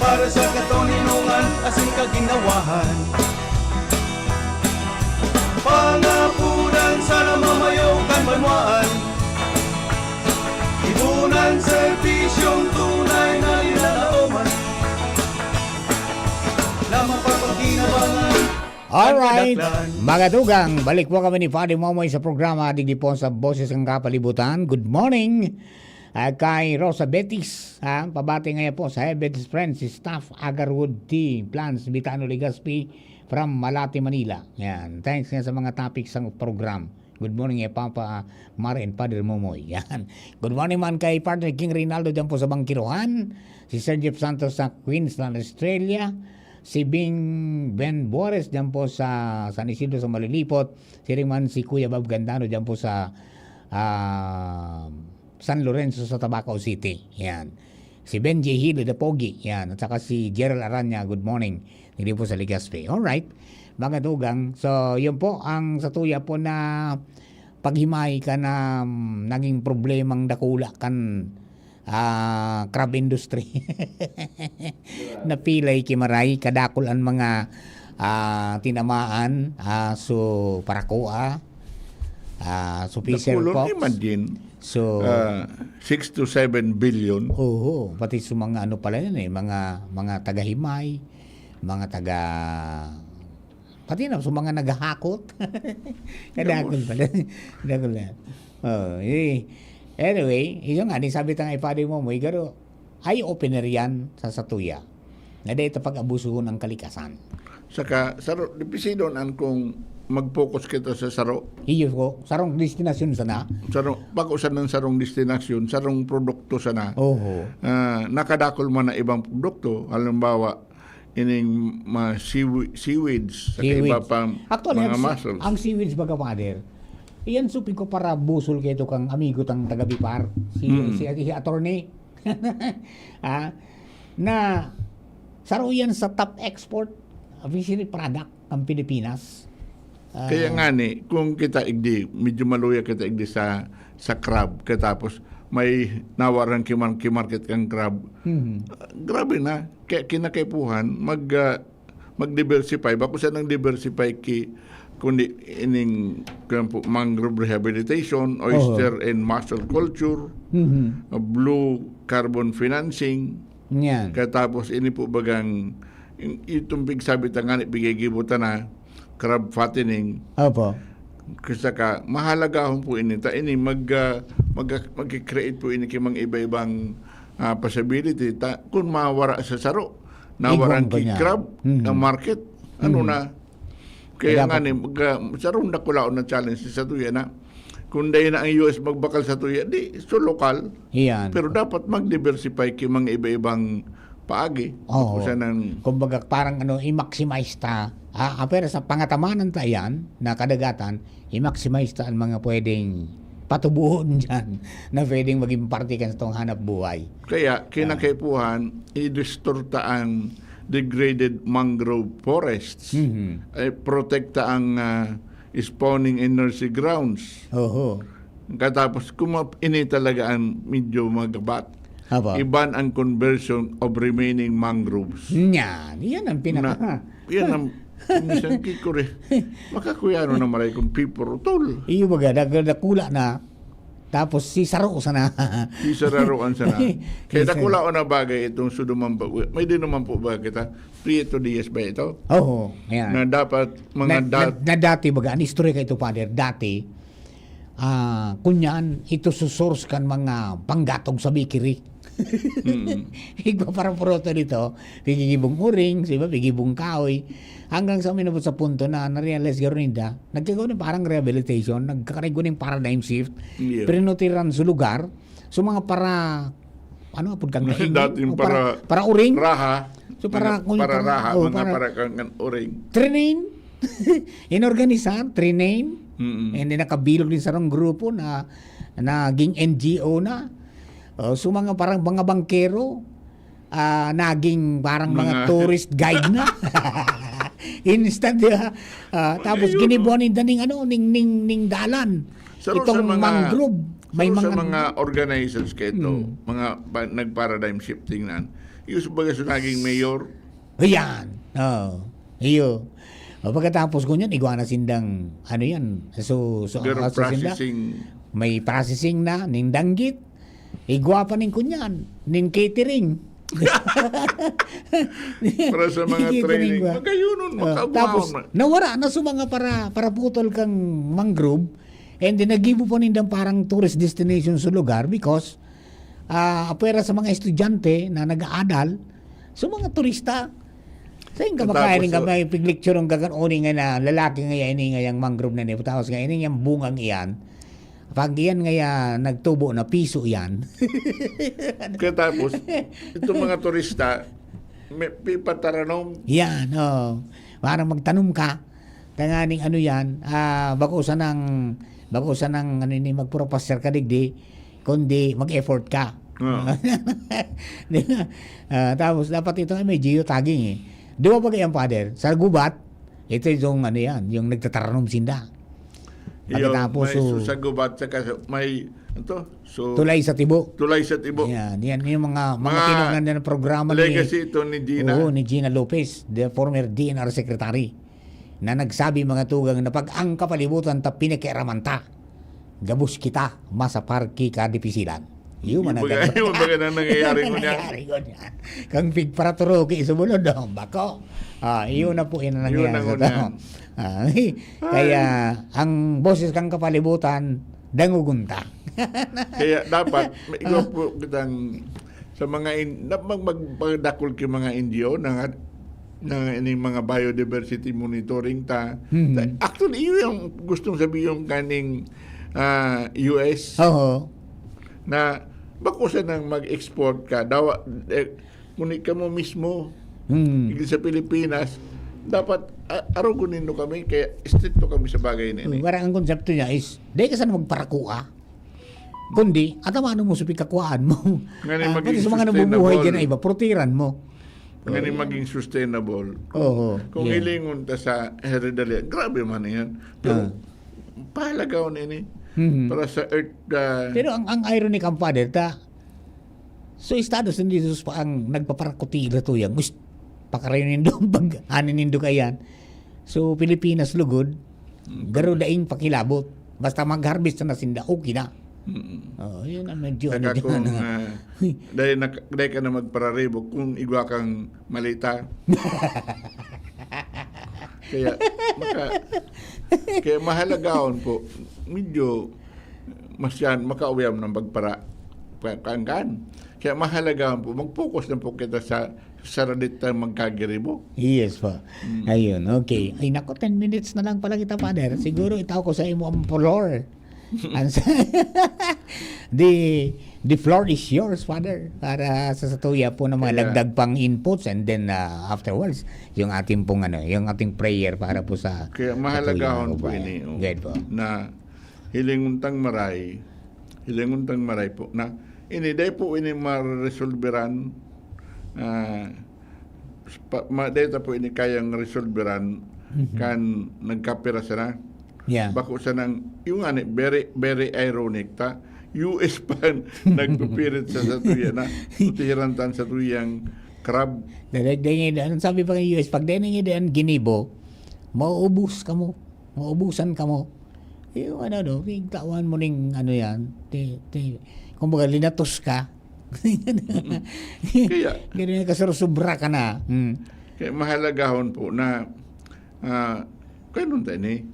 para sa katoninongan asin kaginhawahan. Pangapunan sa namamayo kan banwaan, ipunan serbisyong tunay na nilalaoman. Alright, mga tugang, balik po kami ni Padre Momoy sa programa digdi po sa Boses ng Kapalibutan. Good morning, ah, kay Rosa Betis, ha? Pabati ngayon po sa Heaven's Friends, staff, Agarwood Tea, Plants, Vitano Legazpi, from Malate, Manila. Yan. Thanks nga sa mga topics ng program. Good morning, eh, Papa Mar and Father Momoy. Yan. Good morning man kay Partner King Reynaldo dyan po sa Bangkirohan. Si Sir Jeff Santos sa Queensland, Australia. Si Bing Ben Bores dyan po sa San Isidro sa Malilipot. Siring man si Kuya Bob Gandano dyan po sa, ah, San Lorenzo sa Tabaco City. Yan. Si Benji Hill, the Pogi. Yan. At saka si Gerald Aranya, good morning. Hindi po sa Legazpi. Alright. Mga tugang. So, yun po ang satuya po na paghimay ka na, mm, naging problemang dakula kan, ah, crab industry. Napilay ki maray, kadakul an mga, ah, tinamaan, ah, so, parakoa, ah, so, fisher Dakulon, fox. Imagine, So, ah, six to seven billion. Oo, pati sa mga ano pala yan eh, mga, mga taga-himay, mga taga, pati na sa mga naghahakot. Kadakul Gabos. Pala. Kadakul na. Oh, eh. Anyway, yun nga, ni sabi ta nga ipadi mo, mo, igaro, eye-opener yan sa satuya. Na dahil ta pag-abusuhon ang kalikasan. Saka, saro, dipisidon an kung mag-focus kita sa saro. Iyo ko, sarong destinasyon sana. Saro, pag-usan ng sarong destinasyon, sarong produkto sana. Oho. Ah, nakadakol man na ibang produkto, halimbawa, ining mga seawi-, seaweeds, saka Seaweeds. Iba pang Actually, mga ang, mussels. Ang seaweeds, baga, Father, iyan supig ko para busol kayo kang amigo tang taga Bipar. Si, Mm. si, si attorney. Ah, na saro yan sa top export fishery product ng Pilipinas. Ah, Kaya nga ni, kung kita igdi, medyo maluya kita igdi sa, sa crab, katapos may nawaran kimar-, kimarket kang crab. Mhm. Ah, grabe na. Kaya kinakaipuhan, mag, ah, mag-diversify. Bako siya nang diversify ki, kundi ining, kaya po, mangrove rehabilitation, Oho. Oyster and mussel culture, Mhm. uh, blue carbon financing. Yan. Katapos ini po bagang, in-, itong pigsabi ta nga ni, pigigibo ta na, crab fattening. Opo. Kaya ka, mahalagahon po ini. Ta ini mag, ah, mag, mag-create po ini ki mga iba-ibang, ah, possibility. Ta, kung mawara sa saro, nawaran Igwang ki kanya. Crab Mhm. ang market, ano Mhm. na? Kaya Kaya nga pa ni, mag, ah, sarong dakulaon na challenge sa tuya na kung dahil na ang U S magbakal sa tuya, di, so lokal. Iyan. Pero dapat mag-diversify ki mga iba-ibang paagi. Oo. Kung saan ang Kumbaga, parang ano, i-maximize ta. Ah, ah, pero sa pangatamanan ta yan, na kadagatan, i-maximize ta ang mga pwedeng patubuhon dyan na pwedeng maging parte kan sa tong hanap buhay. Kaya, Ah. kinakaipuhan, i-restore ta ang degraded mangrove forests. Mhm. Ay, protekta ang, ah, spawning and nursery grounds. Oho. Katapos, kung ma-, ini talaga ang medyo magabat, Apo. Iban ang conversion of remaining mangroves. Yan. Yan ang pinaka- Na, yan ang, minsan kikore. Makakuyano na maray kung pipurutol. Iyo baga, dag-, dakula na. Tapos si Saro sana. Si Sararoan sana. Kaya Si Saro. Dakula o na bagay itong suduman pa. May din naman po ba kita? Prieto Diaz ba ito? Oo, yan. Na dapat mga Na, dat- na, na dati baga, ang istorya ka ito, Father, dati, ah, kunyan, ito su-, source kan mga panggatog sa bakery. Mm. Igpaparaporoto nito, pigigibong uring, di ba, pigibong kahoy. Hanggang sa uminabot sa punto na na-realize garo ninda, nagkakaroon ng parang rehabilitation, nagkakaroon ng paradigm shift, Yeah. Pinutiran sa lugar, so mga para, ano, apod kang Dating O para, para, para uring? Raha. So, para Mga kung para para, raha, oh, mga para para kang uring. Trinain. Inorganisar, trinain. Mm-mm. And then nakabilog din sa sarong grupo na naging N G O na. Oh, so mga parang mga bangkero, ah, naging parang mga Mga tourist guide na. Instant, di ba? Ah, tapos Ayun, ginibuan oh. Ninda ning ano, ning, ning, ning dalan. Sa Itong sa mga, mangrove, may sa mga sa mga organizers kaya ito, Mm. mga pa-, nag-paradigm shifting na, yung sa baga sa naging mayor. Ayan. Oo. Iyo. O, pagkatapos ko niyan, igwa na sindang, ano yan, so, so, Pero so sinda, processing. May processing na, ning danggit, igwa pa ning kunyan, ning catering. Para sa mga Nakikita training. Ninyo, ah. Magayunon, Oh, makagwaon tapos, man. Nawara na sa mga para, paraputol kang mangrove, and then nagibo pa nindang parang tourist destination sa lugar because, ah, apwera sa mga estudyante na nag-aadal, sa mga turista, sa yung Tapos, kabakayan ka, oh. May piglicture ng gagan-, oni nga na lalaki nga yan, ini nga yung mangrove na ni, tapos nga, ini yung bungang iyan, pag iyan nga yan, nagtubo na piso yan. Katapos, itong mga turista, may pipataranom. Yan, oh. Parang magtanom ka, tanganing ano yan, ah, bako sanang, bako sanang, ano ini, magpropastor ka digdi, kundi mag-effort ka. Oo. Di ba? Ah, tapos dapat ito ay may geotagging eh. Duwa ba kaya, Father? Sa gubat, ito yung ano yan, yung nagtataranom sinda. Yung Pagkatapos, may so, su-, sa gubat, saka sa, may, ito, so, tulay sa tibo. Tulay sa tibo. Yan, yan yung mga, mga Mga tinunan na programa ni, legacy ito ni Gina. Oo, ni Gina Lopez, the former D N R secretary, na nagsabi, mga tugang, na pag ang kapalibutan ta pinakiaraman ta, gabos kita, masaparki ka dipisilan. Yun man ang Yung baga, ganun. Yung baga na nangyayari ko niyan. Nangyayari ko niyan. Kang pigparaturoki sa bulod, oh, bako. Ah, yun na po yun ang Yun nangyayari ang sa una. Tao. Ah, kaya, ang boses kang kapalibutan, dangugon ta. Kaya dapat, may ikaw Ah. po kitang sa mga in-, na mag-, mag-, magdakul ki mga N G O na nga, na ining mga biodiversity monitoring ta. Mhm. Ta-, actually, iyo yung gustong sabihin yung kaning, ah, U S. Oo. Na bako sanang mag-export ka. Dawa, eh, kung ikaw mo mismo, Hmm. igil sa Pilipinas, dapat, ah, arogon nindo kami, kaya estrikto kami sa bagay na ini. Parang ang konsepto niya is, dahil ka sana magparakua. Kundi, atamanon mo sa pikakuhaan mo. Nga ni Ah, maging pati sa mga nabubuhay sustainable. Dyan na iba, proteran mo. Nga ni Oh, yan. maging sustainable. Kung, Oo, kung yan. hilingon ta sa Heredalya, grabe man yan. Pero, Ah. pahalagaon ini Mhm. para sa earth, ah, Pero ang, ang irony, Father, ta, so Estados Unidos pa ang nagpaparakutila to yan. Gusto, pakarayon nindo, pag ani nindo kayan. So, Pilipinas, lugod, Mm. garo daing pakilabot. Basta mag-harvest na sinda, okay na. Mm. Oh, yun ang medyo ano Saka dyan, kung, ah. ah, dahil nak-, dahil ka na magpararibok, kung igwa kang malita. Kaya, maka-, kaya mahalagaon po, medyo masyan, makauyam ng pagpara-, pa-, kaanggaan. Kaya mahalagaon po, mag-focus na po kita sa saradit na magkagiribo. Yes po. Mm. Ayun, okay. Ay, naku, ten minutes na lang pala kita, Father. Siguro itaw ko sa imo ang floor. Ang sa-, the, the floor is yours, Father. Para sa satuya po ng mga Kaya dagdag pang inputs, and then, ah, afterwards, yung ating pong, ano, yung ating prayer para po sa Kaya mahalagahon satuya po po, ini, oh, Good po. na hilingon tang maray, hilingon tang maray po, na ini, dai po ini maresolberan, ah, pa, ma, dai ta po ini kayang resolberan Mhm. kan nagkapira sana. Yeah. Bako sanang, yung ani, very, very ironic ta. U S pa nagpipirit sa satuya na, putihiran tan satuyang crab. Dahil, dahil, anong sabi pa ng U S? Pag dahil nga dahil ginibo, mauubos ka mo. Maubusan ka mo. Yung ano, no, pigtawan mo ning ano yan. Ti, ti, kumbaga, linatos ka. Kaya Ganun yung kasurusubra ka na. Hmm. Kaya mahalagahon po na, ah, kaya nun tayo ni,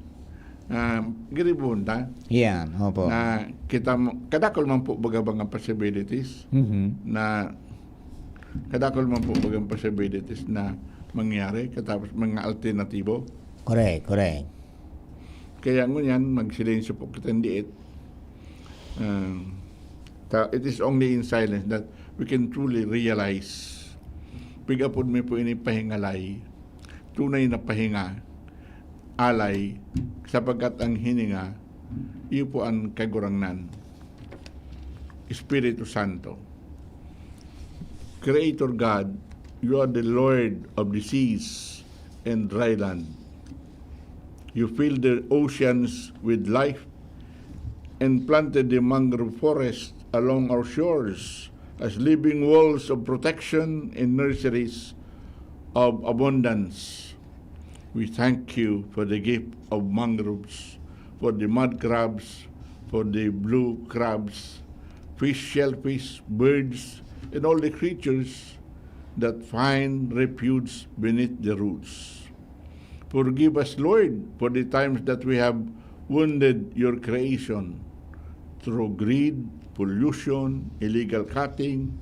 ah, giribuhon ta. Yan, opo. Na kita mo, kadakol man po baga mga possibilities Mhm. na, kadakol man po baga possibilities na mangyari, katapos mga alternatibo. Correct, correct. Kaya ngunyan, magsilensyo po kita, hindi it. Um, ta-, it is only in silence that we can truly realize. Pig-apod mi po ini pahingalay. Tunay na pahinga, alay, sapagkat ang hininga, iyo po an Kagurangnan. Espiritu Santo. Creator God, you are the Lord of the seas and dry land. You filled the oceans with life and planted the mangrove forest along our shores as living walls of protection and nurseries of abundance. We thank you for the gift of mangroves, for the mud crabs, for the blue crabs, fish, shellfish, birds, and all the creatures that find refuge beneath the roots. Forgive us, Lord, for the times that we have wounded your creation through greed, pollution, illegal cutting,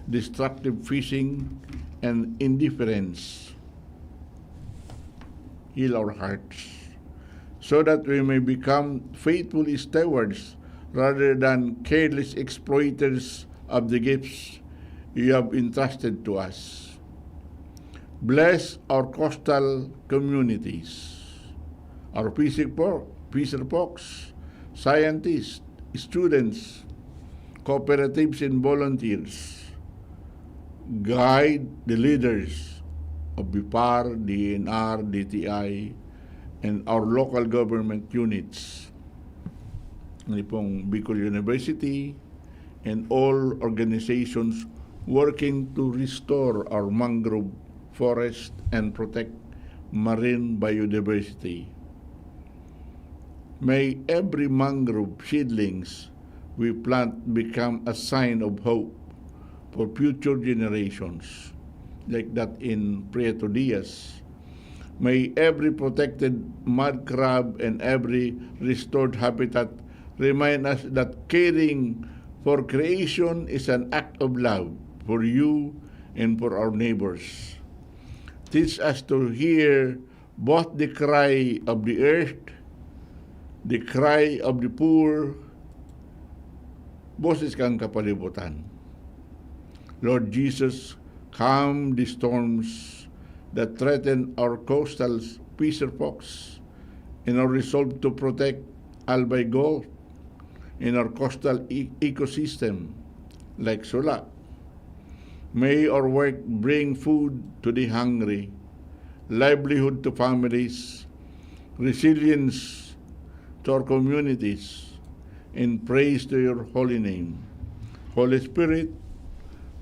destructive fishing, and indifference. Heal our hearts so that we may become faithful stewards rather than careless exploiters of the gifts you have entrusted to us. Bless our coastal communities, our fisher po-, fisher folks, scientists, students, cooperatives, and volunteers. Guide the leaders of BIPAR, DENR, DTI, and our local government units. Ano pong Bicol University, and all organizations working to restore our mangrove forest and protect marine biodiversity. May every mangrove seedlings we plant become a sign of hope for future generations, like that in Prieto Diaz. May every protected mud crab and every restored habitat remind us that caring for creation is an act of love for you and for our neighbors. Teach us to hear both the cry of the earth, the cry of the poor, boses kan kapalibutan. Lord Jesus, calm the storms that threaten our coastal fisher folks in our resolve to protect Albay Gulf in our coastal e-, ecosystem like Sula. May our work bring food to the hungry, livelihood to families, resilience to our communities, and praise to your holy name. Holy Spirit,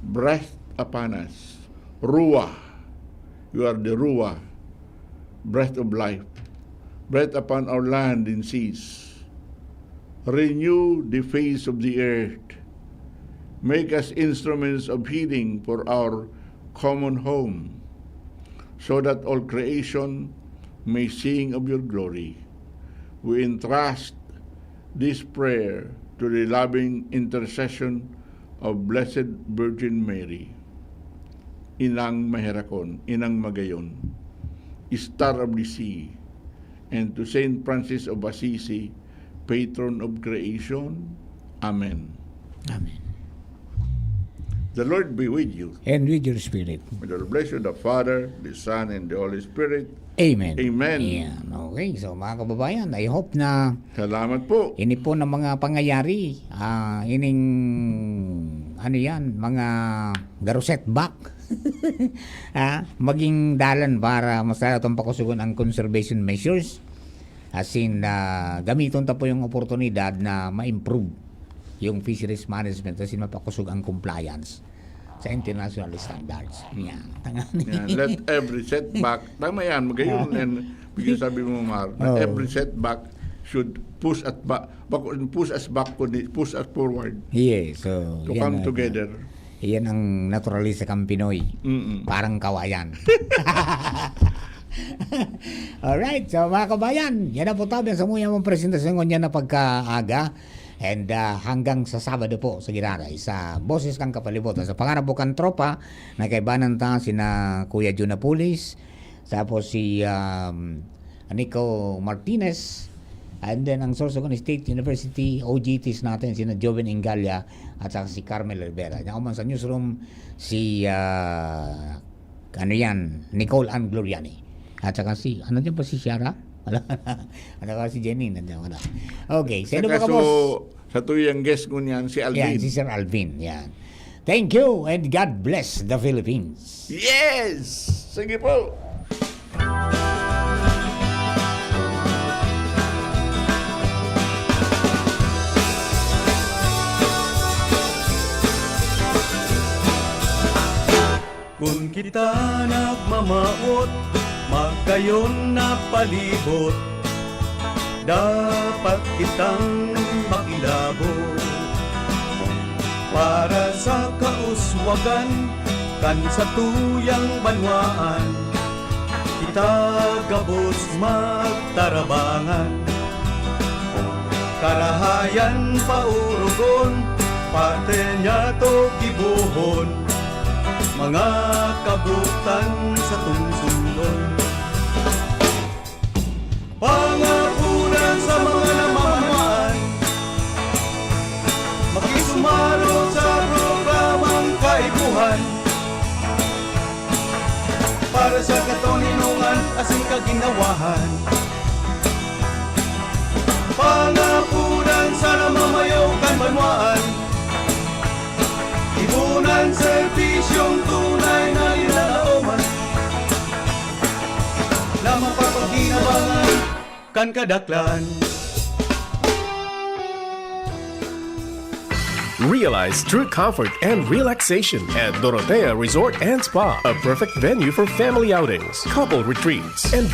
breathe upon us. Ruah, you are the Ruah, breath of life, breath upon our land and seas. Renew the face of the earth. Make us instruments of healing for our common home, so that all creation may sing of your glory. We entrust this prayer to the loving intercession of Blessed Virgin Mary, Inang Maherakon, Inang Magayon, Star of the Sea, and to Saint Francis of Assisi, Patron of Creation. Amen. Amen. The Lord be with you. And with your spirit. May the Lord bless you, the Father, the Son, and the Holy Spirit. Amen. Amen. Ayan. Okay, so mga kababayan, I hope na Salamat po. ini po ng mga pangyayari, ah, ining, ano yan, mga garuset back, ah, maging dalan para mas lalo itong pakusugon ang conservation measures. As in, ah, gamiton ta po yung oportunidad na ma-improve yung fisheries management, as in mapakusog ang compliance sa international standards. Yan. Tangan. Yan, let every setback, tama yan, magayon, and because sabi mo, Mar, na Oh. every setback should push at back, back, push us back, kundi push us forward Yes, so, to yan come ang, together. Yan ang naturalista kang Pinoy. Mm-mm. Parang kawayan. Alright, so mga kabayan, yan na po tabi ang samuyang mong presentasyon ngunyan na pagkaaga. And ah, hanggang sa Sabado po sa Giraray, sa Boses kan Kapalibutan. Sa pangarap po kan tropa, na kaibanan ta sina Kuya Jun Apulis, tapos si um, Nico Martinez, and then ang Sorsogon State University O G Ts natin, sina Joven Ingalla at saka si Carmel Rivera. Ako man sa newsroom, si ah, ano yan, Nicole Ann Gloriani. At saka si, ano dyan po si Shara? Wala. At saka si Jenny, nandiyan wala. Okay, sino Saka ba ka, so, boss? Sa tuyang guest ko niyan, si Alvin. Yan, si Sir Alvin. Yan. Thank you and God bless the Philippines. Yes! Sige po! Kun kita nagmamawot, magayon na palibot, dapat kitang makilabot. Para sa kauswagan, Kan satuyang banwaan, kita gabos magtarabangan. Karahayan paurugon, parte niya to gibohon, mga kabutan sa tungsungon. Pangapunan sa mga namamanwaan, makisumarog sa programang kaipuhan para sa katoninongan asin kaginawahan. Pangapunan sa namamayo kan banwaan, ipunan serbisyong tunay na nilalaoman na mapapakinabangan kan kadaklan. Realize true comfort and relaxation at Dorotea Resort and Spa, a perfect venue for family outings, couple retreats, and